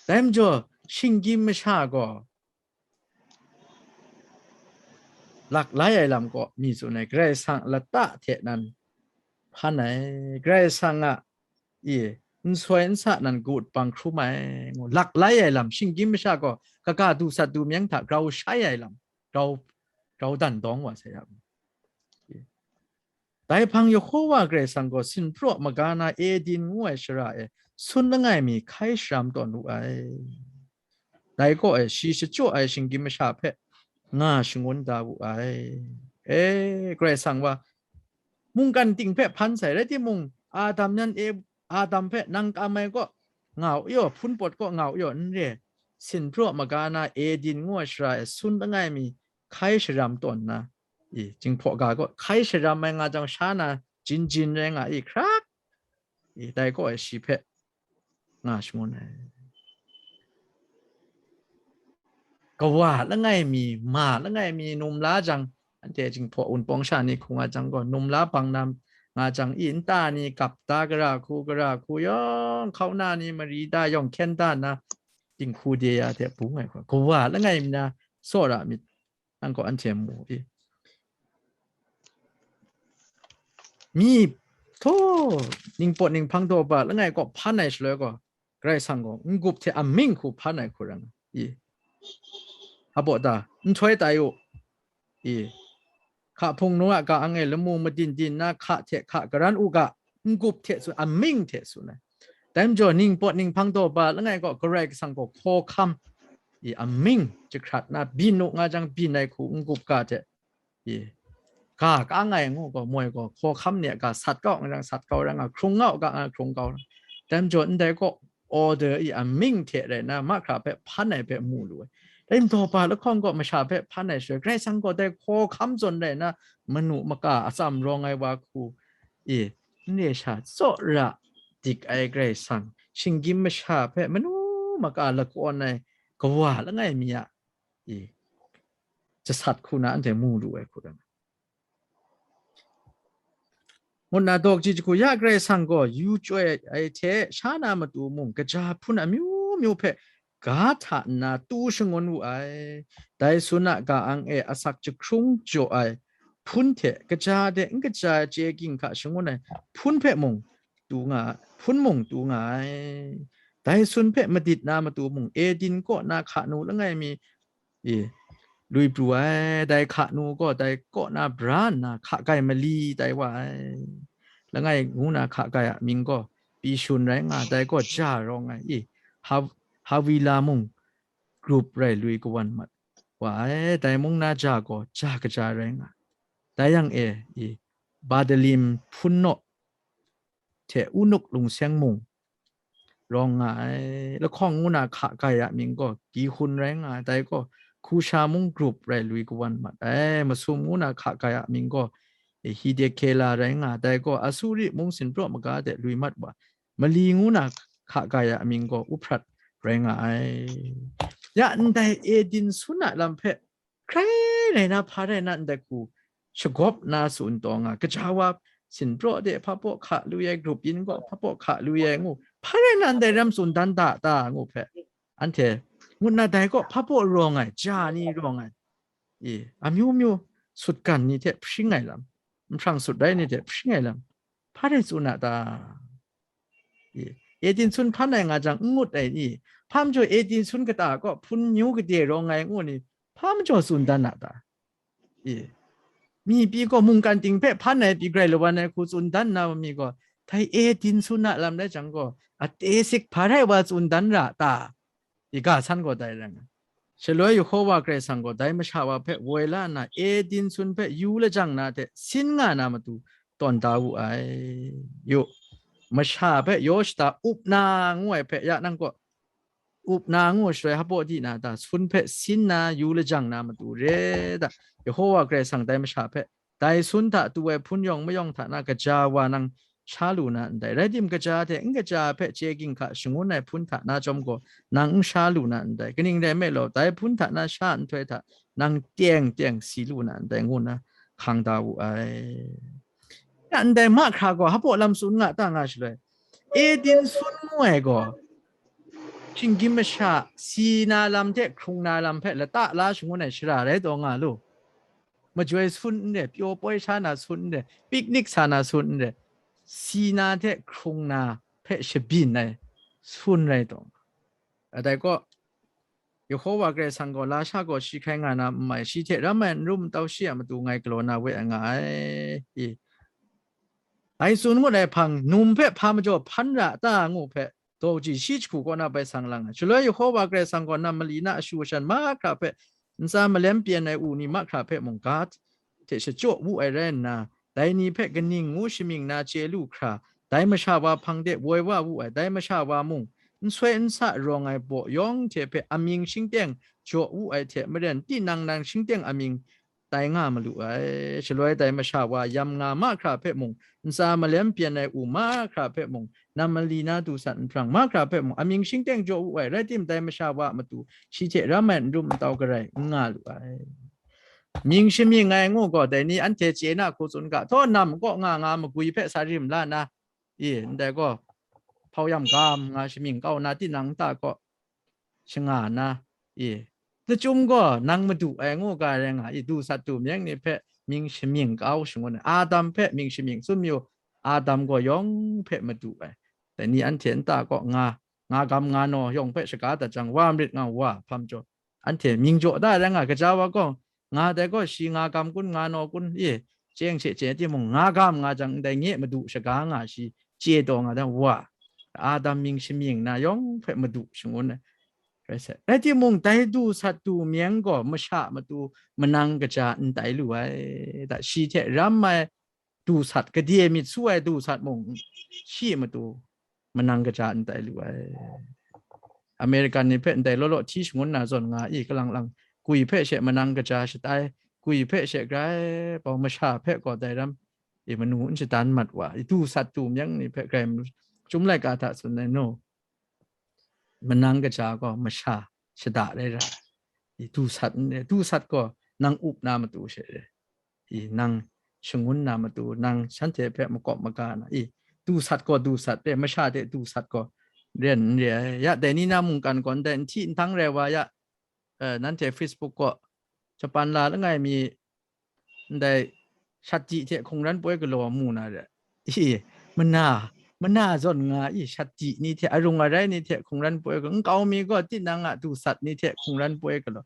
dai majaw, shinggyim masha gaw lak lai ai lam kaw mi tsun ai, Karai Kasang lata hte nan hpan ai, Karai Kasang a, i, nsoi nsa nan gut bang hkrum ai, ngu, lak lai ai lam, shinggyim masha gaw kaga du sat du meng hta grau shai ai lam, grau, grau dan dawng wa sai ya. Dai hpang Yehova Karai Kasang gaw sinpraw maga na Eden ngu ai shara e sun langai mi hkai sharam tawn wu ai. Dai kaw e shi shachyaw ai shinggyim masha hpe nga shangun da wu ai. E, Karai Kasang wa, mungkan ting hpe hpan sai, rai timung, Adam yan e, Adam hpe nang kam ai kaw nga u yaw, hpun pawt kaw nga u yaw, n re, sinpraw maga na Eden ngu ai shara e sun langai mi hkai sharam tawn na, i, Jinghpaw ga gaw hkai sharam ai nga jang, sha na jin jin rai nga i, hkrak, i, dai kaw e shi hpe nga shangun ai. Kawa langai mi, ma langai mi num la jang, anhte Jinghpaw Wunpawng sha ni hku nga jang gaw, num la bang na nga jang, i, nta ni gap da, gara hku, gara hku yawng, hkauna ni mari da yawng, hkyen da na, dinghku de ya hte bung ai hku, kawa langai mi na tsawra myit, nang gaw anhte mu i. Mi htaw, ningpawt ninghpang daw ba langai kaw hpan ai shaloi gaw, Karai Kasang gaw n-gup hte amying hku hpan ai hku rai nga i. Hpa baw ta, nhtoi tai u i. Hka hpung nu a ga ang e lamu madin din na, hka hte hka garan u ga, n-gup hte tsun, amying hte tsun ai. Dai majaw, ningpawt ninghpang daw ba langai kaw, Karai Kasang gaw hkawhkam i, amying jahkrat na byin u nga jang, byin ai hku n-gup ga hte i, ga kang ai ngu gaw, moi gaw hkawhkam ni a ga sat kau nga jang, sat kau rai nga, hkrung nga u ga nga, hkrung kau rai. Dai majaw, ndai kaw, order i amying hte rai nna, mahkra hpe hpan ai hpe mu lu ai. Dai majaw pa lahkawng gaw masha hpe hpan ai shaloi, Karai Kasang gaw dai hkaw hkam zawn rai nna, manu maka atsam rawng ai wa hku, i, n re sha tsawra dik ai Karai Kasang, shinggyim masha hpe manu maka lakawn ai kawa langai mi a, i, jasat hku na anhte mu lu ai hku rai. Ngut na dawk ji jahku ya, Karai Kasang gaw yu chyoi ai hte sha na matu mung, kaja hpun amyu myu hpe ga hta nna tu shangun wu ai. Dai sun a ga-ang e asak jahkrung jaw ai hpun hte kaja de n kaja ai chye ginhka shangun ai hpun hpe mung tu nga, hpun mung tu nga ai. Dai sun hpe madit na matu mung, Eden kaw na hka nu langai mi, i, lui pru ai. Dai hka nu gaw dai kaw na bra nna hka gai mali tai wa ai. Langai ngu na hka gai a mying gaw Pishun rai nga, dai gaw ja rawng ai, i, Ha-, Hawila mung grup rai lui kawan mat wa ai. Dai mung na ja gaw ja kaja rai nga, dai yang e, i, Badalim hpun naw hte Unuk lungseng mung rawng nga ai. Lahkawng ngu na hka gai a mying gaw Gihun rai nga ai, dai gaw Hkusha mung grup rai lui kawan mat ai. Masum ngu na hka gai a mying gaw Hidekela rai nga ai, dai gaw Asuri mung sinpraw maga de lui mat wa. Mali ngu na hka gai a mying gaw Uprat rai nga ai. Ya ndai Eden sun a lam hpe hkrai rai na, hpa rai na ndai hku shagawp na tsun taw nga, kaja wa sinpraw de hpa paw hka lu ai, grup yin gaw hpa paw hka lu ai ngu, hpa rai na ndai ram tsun dan da ta ngu hpe, anhte ngut na dai gaw hpa paw rawng ai, ja ni rawng ai, i, amyu myu sutgan ni hte hpring ai lam, nhprang sut rai ni hte hpring ai lam, hpa rai tsun a ta? I, Eden sun hpan ai nga jang, n ngut ai ni? Hpa majaw Eden sun kata kaw hpun myu gade rawng ai ngu ni, hpa majaw tsun dan a ta? I, mi pyi gaw mungkan ting hpe hpan ai pyi grai lawan ai hku tsun dan na mi gaw, dai Eden sun a lam rai jang gaw, ate sik hpa rai wa tsun dan ra ta? I ga san gaw dai rai nga. Shaloi Yehova Karai Kasang gaw dai masha wa hpe woi la nna, Eden sun hpe yu lajang na hte sin nga na matu tawn da wu ai. Yu, masha hpe yaw shada up na ngu ai hpe ya nang kaw, up na ngu shaloi hpaw di na ta, sun hpe sin na yu lajang na matu re da, Yehova Karai Kasang dai masha hpe dai sun hta tu ai hpun yawng mayawng hta na kaja wa nang sha lu na ndai. Rai tim, kaja hte n kaja hpe chye ginhka shangun ai hpun hta na chyawm gaw, nang n sha lu na ndai. Kaning rai nme law, dai hpun hta na sha nhtoi hta nang teng teng si lu na ndai, ngu nna hkang da wu ai. Ya ndai mahkra gaw hpaw lam tsun nga ta nga shaloi, Eden sun ngu ai gaw, shinggyim masha si na lam hte hkrung na lam hpe lata la shangun ai shara rai taw nga lu. Majoi sun n re, pyaw poi sha na sun n re, picnic sa na sun n re, si na hte hkrung na hpe shabyin ai sun rai taw. Adai kaw, Yehova Karai Kasang gaw lasha gaw shi hkai nga na n mai, shi hte ram ai n rum n tau shi a matu ngai galaw na we ai nga ai. I, ngai tsun ngut ai hpang, num hpe hpa majaw hpan ra ta ngu hpe, daw kaji shi jahku kaw na bai sang lang ai. Shaloi Yehova Karai Kasang gaw nam mali na ashu ashan mahkra hpe, ntsa malem pyen ai u ni mahkra hpe mung ga hte shachyaw wu ai rai nna, dai ni hpe kaning ngu shamying na chye lu hkra, dai masha wa hpang de woi wa wu ai. Dai masha wa mung, n soi n sa rawng ai baw yawng hte hpe amying shingteng jaw wu ai hte maren, tinang nang shingteng amying tai nga malu ai. Shaloi dai masha wa yam nga mahkra hpe mung, ntsa malem pyen ai u mahkra hpe mung, nam mali na du sat nhprang mahkra hpe mung, amying shingteng jaw wu ai. Rai tim, dai masha wa a matu shi hte ram ai n rum n tau garai n nga lu ai. Mying shamying ai ngu gaw, dai ni anhte chye na hku tsun ga, htaw nam kaw nga nga magwi hpe sa rim la na, i, ndai gaw, hpau yam gam nga shamying kau na, tinang nta kaw shanga na, i, lachyum gaw nang madu ai ngu ga rai nga i, du sat du meng ni hpe mying shamying kau shangun ai, Adam hpe mying shamying tsun mayu, Adam gaw yawng hpe madu ai. Dai ni anhte nta kaw nga, nga gam nga naw yawng hpe shaga dat jang, wa marit nga wa hpam jaw, anhte mying jaw da rai nga, kaja wa gaw, nga dai gaw shi nga gam kun, nga naw kun, i, chye she chye timung, nga gam nga jang, ndai nye madu shaga nga shi chye taw nga dan, wa, Adam mying shamying na yawng hpe madu shangun ai. Rai sai. Rai timung, dai du sat du myeng gaw masha matu manang kaja n tai lu ai. Da, shi hte ram ai du sat, gade myit su ai du sat mung shi matu manang kaja n tai lu ai. American ni hpe ndai law law hti shangun na zawn nga i, kalang lang gwi hpe she manang kaja shatai, gwi hpe she grai bau masha hpe gaw dai ram i manu n shadan mat wa, i du sat du myang ni hpe grai manu, Chyum laika hta tsun ai no, manang kaja gaw masha shada rai ra, i du sat n re, du sat gaw nang up na matu she re, i nang shangun na matu, nang shanhte hpe makawp maga na, i du sat gaw du sat re, masha hte du sat gaw ren n re ai. Ya dai ni na mungkan gaw ndai n hti n htang rai wa ya, eh, nanhte Facebook gaw Japan la langai mi ndai shati hte hkungran poi galaw mu na re. I, mana, mana zawn nga i, shati ni hte, arung arai ni hte hkungran poi galaw, nkau mi gaw tinang a du sat ni hte hkungran poi galaw.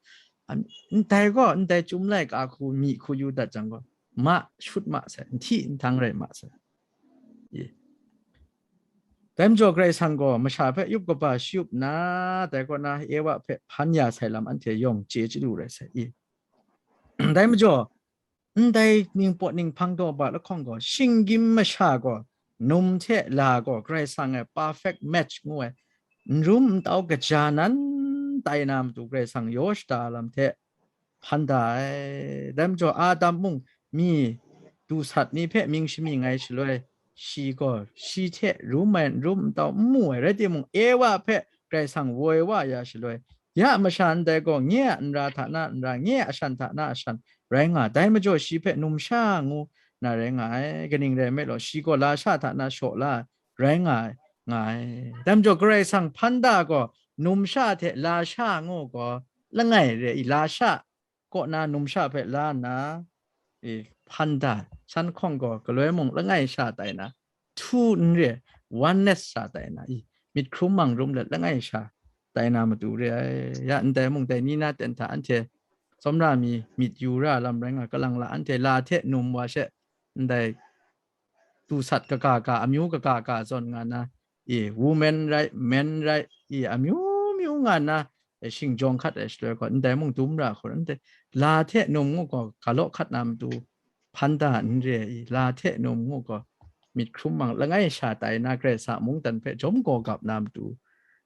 Am, ndai gaw, ndai Chyum laika hku mi hku yu dat jang gaw, ma, shut ma sai, n hti n htang rai ma sai. I. Dai majaw Karai Kasang gaw masha hpe yup kaba shayup nna, dai kaw na Ewa hpe hpan ya sai lam anhte yawng chye chyalu rai sai. I. Dai majaw, ndai ningpawt ninghpang daw ba lahkawng gaw, shinggyim masha gaw, num hte la gaw Karai Kasang e perfect match ngu ai, n rum n tau kaja nan tai na matu Karai Kasang yaw shada lam hte hpan da ai. Dai majaw, Adam mung mi du sat ni hpe mying shamying ai shaloi, shi gaw shi hte rum ai n rum n tau n mu ai, rai timung, Ewa hpe Karai Kasang woi wa ya shaloi, ya masha ndai gaw nye a nra hta na nra, nye a ashan hta na ashan rai nga ai. Dai majaw shi hpe numsha ngu na rai nga ai, kaning rai nme law, shi gaw lasha hta na shaw la ai, rai nga ai, nga ai. Dai majaw Karai Kasang hpan da gaw, numsha hte lasha ngu gaw langai re i, lasha kaw na numsha hpe la nna, i, hpan da, shan hkawng gaw galoi mung langai sha tai na, two n re, oneness sha tai na, i, myit hkrum mang rum let langai sha tai na matu re ai. Ya ndai mung dai ni na ten hta anhte tsawmra mi myit yu ra lam rai nga, kalang la anhte la hte num wa she ndai du sat kaga ga, amyu kaga ga zawn nga na, i, women rai, men rai, i, amyu myu nga na, e, shingjawng hkat ai shaloi gaw, ndai mung dum ra hkawt, ndai la hte num ngu gaw, galaw hkat na matu hpan da n re i, la hte num ngu gaw, myit hkrum mang langai sha tai na, Karai Kasang mungdan hpe jawm gaw gap na matu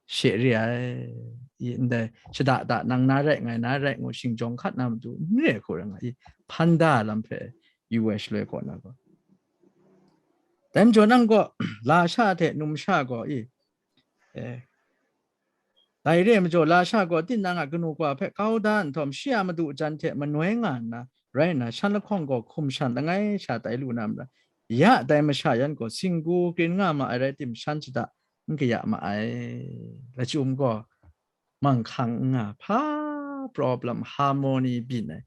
she re ai. I, ndai shada da nang na rai, ngai na rai ngu shingjawng hkat na matu n re hku rai nga i, hpan da lam hpe yu ai shaloi kaw na gaw. Dai majaw nang gaw, lasha hte numsha gaw i, eh, dai re ai majaw, lasha gaw tinang a kanu kawa hpe kau da nhtawm, shi a madu jan hte manoi nga nna, rai nna, shan lahkawng gaw hkum shan langai sha tai lu na mara, ya dai masha yan gaw singgu krin nga ma ai rai tim, shan shada n kaya ma ai. Lachyum gaw manghkang n nga, hpa problem, harmony byin ai.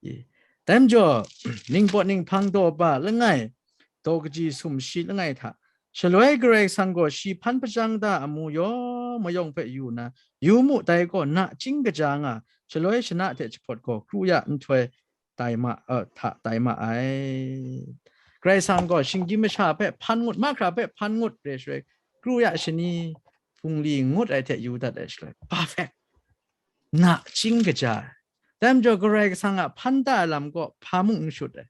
I, dai majaw, ningpawt ninghpang daw ba langai, daw kaji sumshi langai hta, shaloi Karai Kasang gaw shi hpan hpajang da amu yawng mayawng hpe yu nna, yu mu, dai gaw nachying kaja nga, shaloi shana hte jahpawt gaw kru ya nhtoi tai ma, eh, hta tai ma ai. Karai Kasang gaw shinggyim masha hpe hpan ngut, mahkra hpe hpan ngut re shaloi, kru ya shani bungli ngut ai hte yu dat ai shaloi, perfect, nachying kaja ai. Dai majaw Karai Kasang a hpan da ai lam gaw hpa mung n shut ai.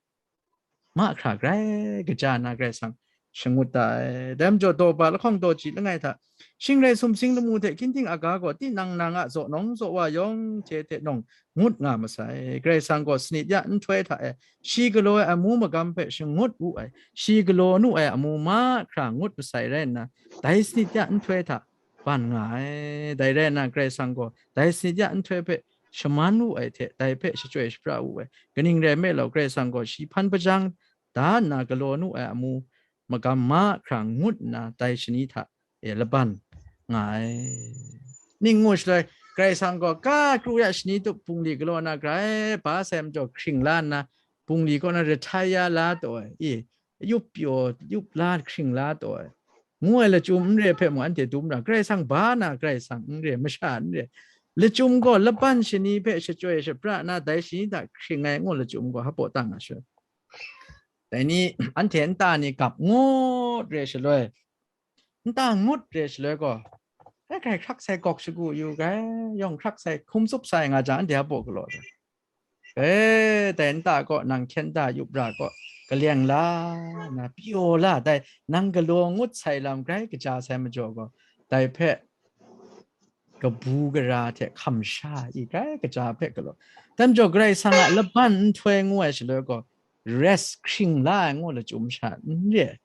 Mahkra grai kaja na Karai Kasang shangut da ai. Dai majaw daw ba lahkawng daw ji langai hta, shing rai sumsing lamu hte hkying ting aga gaw tinang nang a zaw nawng zaw wa yawng hte hte nawng ngut nga masai. Karai Kasang gaw sanit ya nhtoi hta e shi galaw ai amu magam hpe shangut wu ai, shi galaw nu ai amu mahkra ngut masai rai nna, dai sanit ya nhtoi hta ban nga ai. Dai rai nna, Karai Kasang gaw dai sanit ya nhtoi hpe shaman wu ai hte, dai hpe shachyoi shapra wu ai. Kaning rai nme law, Karai Kasang gaw shi hpan hpajang da nna galaw nu ai amu magam mahkra ngut nna, dai shani hta e laban nga ai. Ning ngu shaloi, Karai Kasang gaw ka kru ya shani tup bungli galaw na grai ba sai majaw hkring la nna, bungli kaw na retire la taw ai. I, yup pyaw, yup la hkring la taw ai. Ngu ai lachyum n re hpe mung anhte dum ra, Karai Kasang ba na, Karai Kasang n re, masha n re. Lachyum gaw laban shani hpe shachyoi shapra na, dai shani hta hkring ai ngu lachyum gaw hpaw tang nga shaloi, dai ni anhte nta ni gap ngut re shaloi, nta ngut re shaloi gaw, grai grai hkrak sai gawk shagu yu, grai yawng hkrak sai hkum tsup sai nga jang, anhte a baw galaw ai. E, dai nta gaw nang hkyen da, yup ra gaw, kaleng la, na pyaw la, dai nang galaw ngut sai lam grai kaja sai majaw gaw, dai hpe kabu gara hte hkam sha i grai kaja hpe galaw. Dai majaw Karai Kasang a laban nhtoi ngu ai shaloi gaw, rest hkring la ai ngu lachyum sha n re.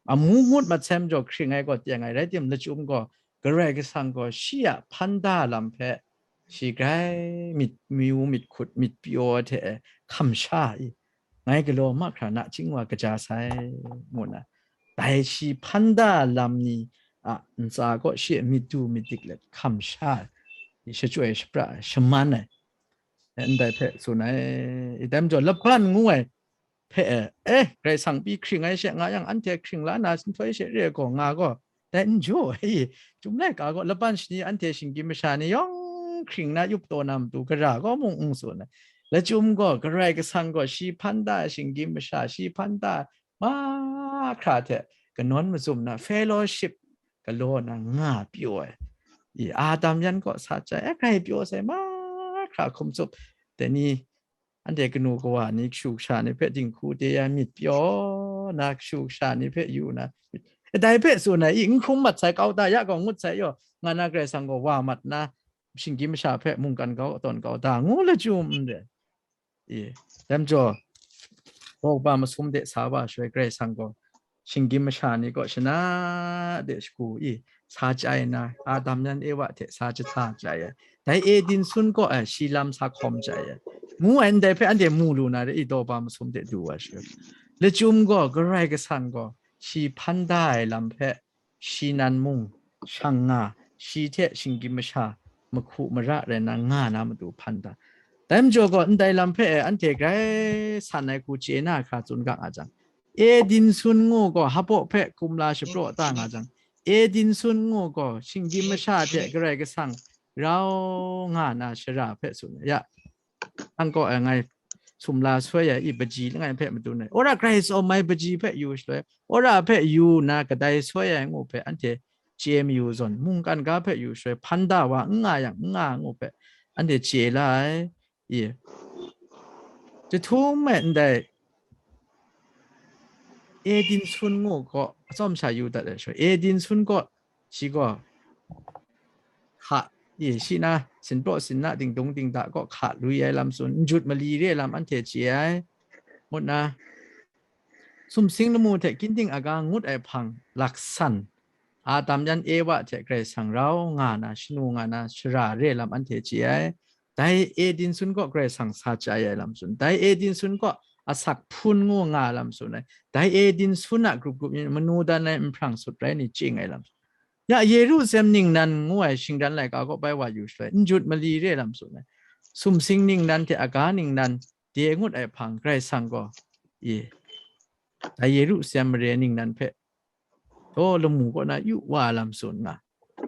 Amu ngut mat sai majaw hkring ai gaw teng ai, rai timung lachyum gaw, Karai Kasang gaw shi a hpan da lam hpe shi grai myit myu, myit hkut, myit pyaw hte hkam sha i, ngai galaw mahkra nachying wa kaja sai, ngu na, dai shi hpan da lam ni a ntsa kaw shi e myit du myit dik let hkam sha i, shachyoi shapra ai, shaman ai, ndai hpe tsun ai. I dai majaw, laban ngu ai hpe e, eh, Karai Kasang pyi hkring ai she nga yang, anhte hkring la na nhtoi she re ai gaw, nga gaw, dai n jaw ai, Chyum laika gaw laban shani anhte shinggyim masha ni yawng hkring na yup taw na matu gara gaw mung n tsun ai. Lachyum gaw, Karai Kasang gaw shi hpan da ai shinggyim masha, shi hpan da ai mahkra hte kanawn mazum na fellowship galaw na nga pyaw ai. I, Adam yan kaw sa chyai ai, grai pyaw sai mahkra hkum tsup, dai ni, anhte kanu kawa ni, kashu kasha ni hpe dinghku de ya myit pyaw na, kashu kasha ni hpe yu na, dai hpe tsun ai, i, n hkrum mat sai kau ta, ya gaw ngut sai yaw, nga na Karai Kasang gaw wa mat na, shinggyim masha hpe mungkan kau, tawn kau ta, ngu lachyum n re. I, dai majaw, daw kaba masum de sa wa shaloi, Karai Kasang gaw shinggyim masha ni kaw shana de shagu i, sa chyai na, Adam yan Ewa hte sa jahta chyai ai. Dai Eden sun kaw ai shi lam sa hkawm chyai ai, ngu ai, ndai hpe anhte mu lu na re i, daw kaba masum de du wa shaloi. Lachyum gaw, Karai Kasang gaw shi hpan da ai lam hpe shi nan mung shang nga, shi hte shinggyim masha mahku mara rai na nga na matu hpan da. Dai majaw gaw, ndai lam hpe anhte grai san ai hku chye na hkra tsun ga nga jang, Eden sun ngu gaw hpaw hpe kumla shapraw ta nga jang, Eden sun ngu gaw shinggyim masha hte Karai Kasang rau nga na shara hpe tsun ai. Ya, ang kaw ai ngai sumla soi ai i, baji langai hpe matu nai, wora Karai tsaw mai baji hpe yu shaloi, wora hpe yu na kadai soi ai ngu hpe anhte chye mayu zawn, mungkan ga hpe yu shaloi, hpan da wa n nga yang n nga ngu hpe anhte chye la ai. I, jahtum e ndai Eden sun ngu gaw atsawm sha yu dat ai shaloi, Eden sun gaw shi gaw hka, i, shi na sinpraw sinna, dingdung dingda kaw hka lui ai lam tsun, n jut mali re ai lam anhte chye ai, ngut na, sumsing lamu hte ginding aga ngut ai hpang laksan, Adam yan Ewa hte Karai Kasang rau nga na, shanu nga na shara re ai lam anhte chye ai. Dai Eden sun kaw Karai Kasang sa chyai ai lam tsun, dai Eden sun kaw asak hpun ngu nga ai lam tsun ai. Dai Eden sun a grup grup ni manu dan ai nhprang sut rai ni chye ai lam tsun. Ya, Yerusalem ningnan ngu ai shingran laika kaw bai wa yu shaloi, n jut mali re lam tsun ai. Sumsing ningnan hte aga ningnan de ngut ai hpang Karai Kasang gaw, i, dai Yerusalem mare ningnan hpe, taw lamu kaw na yu wa lam tsun nga,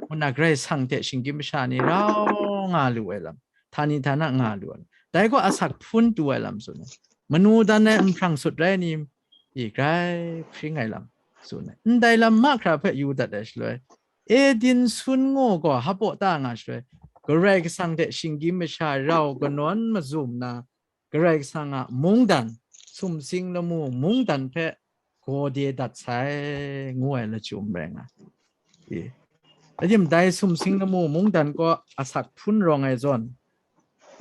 ngu na Karai Kasang hte shinggyim masha ni rau nga lu ai lam, htani htana nga lu ai lam, dai gaw asak hpun tu ai lam tsun ai. Manu dan ai nhprang sut rai ni, i, grai hpring ai lam tsun ai. Ndai lam mahkra hpe yu dat ai shaloi, Eden sun ngu gaw hpaw ta nga shaloi, Karai Kasang hte shinggyim masha rau kanawn mazum na, Karai Kasang a mungdan, sumsing lamu mungdan hpe gaw de dat sai, ngu ai lachyum rai nga. I, adim dai sumsing lamu mungdan kaw asak hpun rawng ai zawn,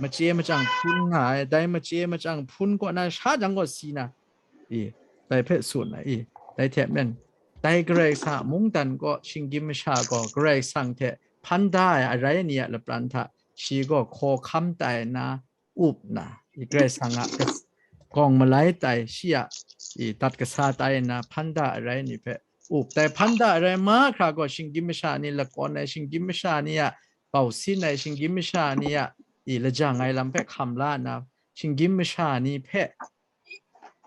machye machyang hpun nga ai, dai machye machyang hpun kaw na sha jang gaw si na, i, dai hpe tsun ai, i, dai hte maren, dai Karai Kasang a mungdan kaw shinggyim masha gaw Karai Kasang hte hpan da ai arai ni a lapran hta shi gaw hkawhkam tai na, up na, i, Karai Kasang a kas-, gawng malai tai shi a, i, dat kasa tai na, hpan da arai ni hpe up tai, hpan da arai mahkra gaw shinggyim masha ni lakawn ai, shinggyim masha ni a bausin ai, shinggyim masha ni a, i, lajang ai lam hpe hkam la nna, shinggyim masha ni hpe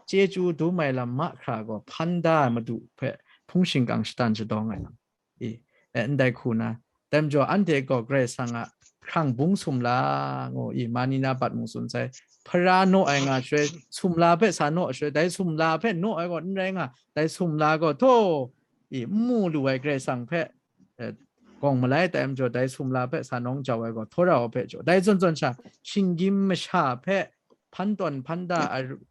chyeju dum ai lam mahkra gaw hpan da ai Madu hpe hpung shingkang shatan shadawng ai lam. I, e, ndai hku na, dai majaw anhte gaw Karai Kasang a hkrang bung sumla ngu, i, ma ni na bat mung tsun sai, hpara naw ai nga shaloi, sumla hpe sa naw shaloi, dai sumla hpe naw ai gaw n rai nga, dai sumla gaw htaw, i, n mu lu ai Karai Kasang hpe, e, gawng malai tai majaw, dai sumla hpe sa nawng jau ai gaw, htaw rau ai hpe jaw, dai zawn zawn sha, shinggyim masha hpe hpan tawn hpan da a ru-,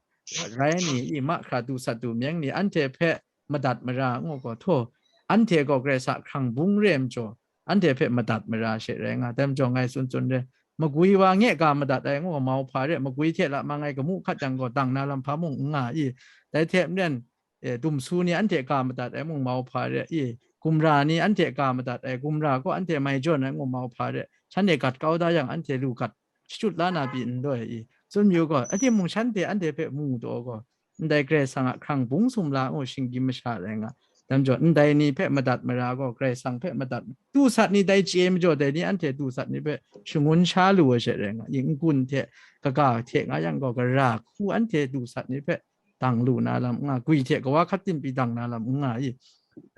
rai ni, i mahkra du sat du meng ni, anhte hpe madat mara ngu gaw, htaw, anhte gaw Karai Kasang hkrang bung re ai majaw, anhte hpe madat mara she rai nga. Dai majaw ngai tsun tsun re, magwi wa nge ga madat ai ngu, mauhpa re, magwi hte lamang ai gamu hkat yang gaw, dang na lam hpa mung n nga i, dai hte maren, e, dumsu ni anhte ga madat ai mung mauhpa re i, gumra ni anhte ga madat ai, gumra gaw anhte mai jawn ai ngu mauhpa re, shanhte gat kau da yang, anhte lu gat shachyut la na pyi n loi i, tsun mayu gaw, a timung shanhte anhte hpe mu taw gaw, ndai Karai Kasang a hkrang bung sumla ngu shinggyim masha rai nga. Dai majaw, ndai ni hpe madat mara gaw, Karai Kasang hpe madat, du sat ni dai chye majaw, dai ni anhte du sat ni hpe shangun sha lu ai she rai nga. I n-gun hte, kaga hte nga yang gaw, gara hku anhte du sat ni hpe dang lu na lam n nga, gwi hte kawa hkat tim pyi dang na lam n nga i,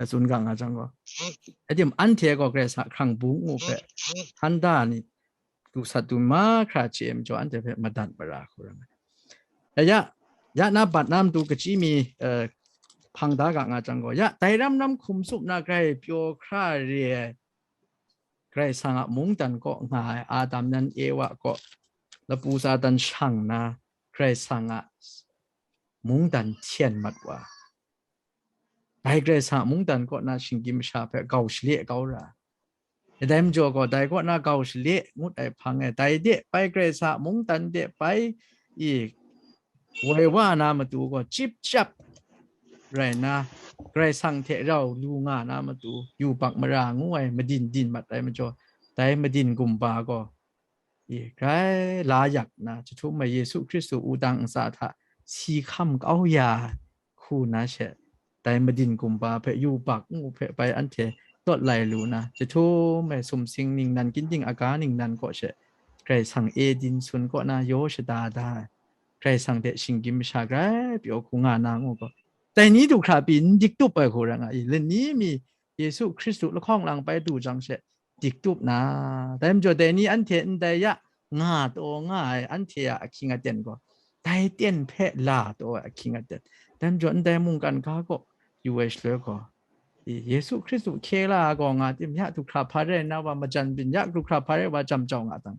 a tsun ga nga jang gaw, a tim anhte gaw Karai Kasang hkrang bung ngu hpe, handa ni, du sat du mahkra chye ai majaw, anhte hpe madat mara hku rai nga. Ya, ya na bat na matu kachyi mi, eh, hpang da ga nga jang gaw, ya, dai ram ram hkum tsup na grai pyaw hkra re ai Karai Kasang a mungdan kaw nga ai Adam yan Ewa kaw lapu Satan shang na, Karai Kasang a mungdan hten mat wa, dai Karai Kasang a mungdan kaw na shinggyim masha hpe gau shale kau ra. Dai majaw gaw, dai kaw na gau shale ngut ai hpang e, dai de bai Karai Kasang a mungdan de bai i woi wa na matu gaw, chyip chyap rai na, Karai Kasang hte rau lu nga na matu, yubak mara ngu ai madin din mat ai majaw, dai madin gumba gaw, i, grai la yak na, jahtum ai Yesu Hkristu wudang ntsa hta si hkam kau ya hku na she, dai madin gumba hpe yubak ngu hpe bai anhte tawt lai lu na, jahtum ai sumsing ningnan, ginding aga ningnan kaw she, Karai Kasang Eden sun kaw na yaw shada da ai, Karai Kasang hte shinggyim masha grai pyaw hku nga na ngu gaw, dai ni du hkra pyi n dik tup ai hku ra nga i, lani mi Yesu Hkristu lahkawng lang bai du jang she, dik tup na, dai majaw dai ni anhte ndai ya nga taw nga ai anhte a ahkying aten gaw, dai ten hpe la taw ai ahkying aten, dai majaw ndai mungkan ga kaw yu ai shaloi gaw, i, Yesu Hkristu hkye la ai gaw nga tim, ya du hkra hpa rai na wa majan byin, ya du hkra hpa rai wa jam jau nga dang,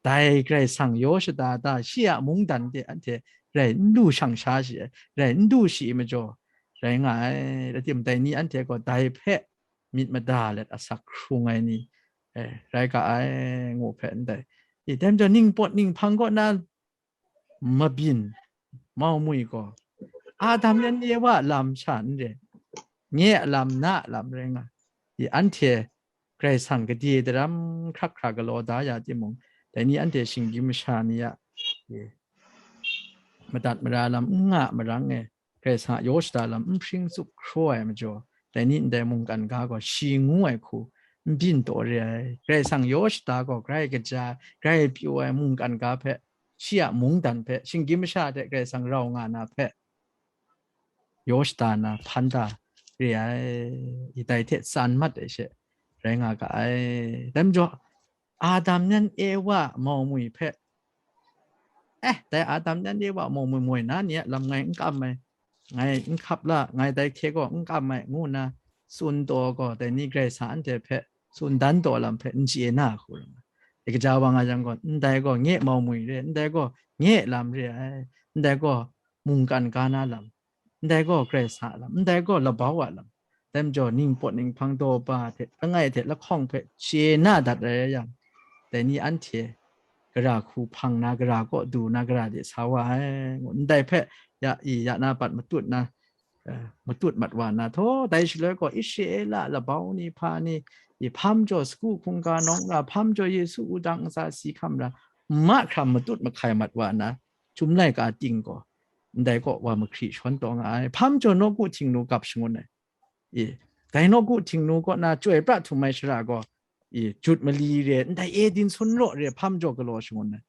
dai Karai Kasang yaw shada da, shi a mungdan de anhte rai n lu shang sha shi ai, rai n du shi ai majaw rai nga ai. Rai tim, dai ni anhte gaw dai hpe myit mada let asak hkrung ai ni, eh, rai ga ai, ngu hpe ndai. I, dai majaw ningpawt ninghpang kaw na mabyin mau mwi gaw, Adam yan Ewa a lam sha n re, nye a lam, na a lam rai nga. I, anhte Karai Kasang gade daram hkrak hkra galaw da ya timung, dai ni anhte shinggyim masha ni a, i, madat mara lam n nga marang e, Karai Kasang a yaw shada lam n hpring tsup hkraw ai majaw, dai ni ndai mungkan ga gaw shi ngu ai hku n byin taw re ai. Karai Kasang yaw shada gaw grai kaja, grai pyaw ai mungkan ga hpe, shi a mungdan hpe, shinggyim masha hte Karai Kasang rau nga na hpe, yaw shada na hpan da re ai, i, dai hte tsan mat ai she rai nga ga ai. Dai majaw, Adam yan Ewa mau mwi hpe, eh, dai Adam yan Ewa mau mwi moi na ni a lam ngai n kam ai, ngai n hkap la, ngai dai hkye gaw n kam ai, ngu nna tsun taw gaw, dai ni Karai Kasang anhte hpe tsun dan taw lam hpe n chye na hku rai nga. I, kaja wa nga yang gaw, ndai gaw nye mau mwi re, ndai gaw nye lam re ai, ndai gaw mungkan ga na lam, ndai gaw Karai Kasang a lam, ndai gaw labau a lam, dai majaw ningpawt ninghpang daw ba hte langai hte lahkawng hpe chye na dat ai yang, dai ni anhte gara hku hpang na, gara kaw du na, gara de sa wa ai, ngu ndai hpe ya i, ya na bat matut na, eh, matut mat wa na, htaw, dai shaloi gaw Israela labau ni hpa ni, i, hpa majaw sagu hkungga nawng ra, hpa majaw Yesu wudang ntsa si hkam ra, mahkra matut mahkai mat wa na, Chyum laika ting gaw ndai kaw wa mahkri shawn taw nga ai. Hpa majaw nawku htingnu gap shangun ai. I, dai nawku htingnu kaw na chyoi pra htum ai shara gaw, i, jut mali re, ndai Eden sun raw re, hpa majaw galaw shangun ai.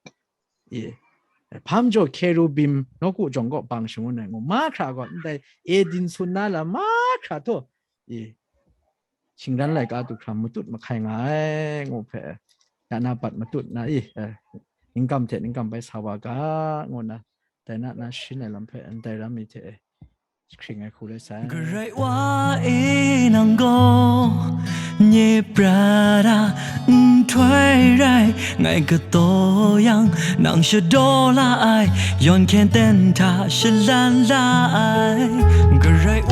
I, hpa majaw Hkerubim nawku jawng kaw bang shangun ai ngu, mahkra gaw ndai Eden sun na lam mahkra htaw, i, shingran laika du hkra matut mahkai nga ai, ngu hpe, ya na bat matut na i, eh, ningkam hte ningkam bai sa wa ga, ngu na, dai na na shin ai lam hpe ndai ram mi hte, eh, hkring ai hku rai sai. Karai wa e nang gaw, Nye prat a nhtoi rai, ngai kataw yang, nang shadaw la ai, yawn hkyen ten hta shalan la ai. Karai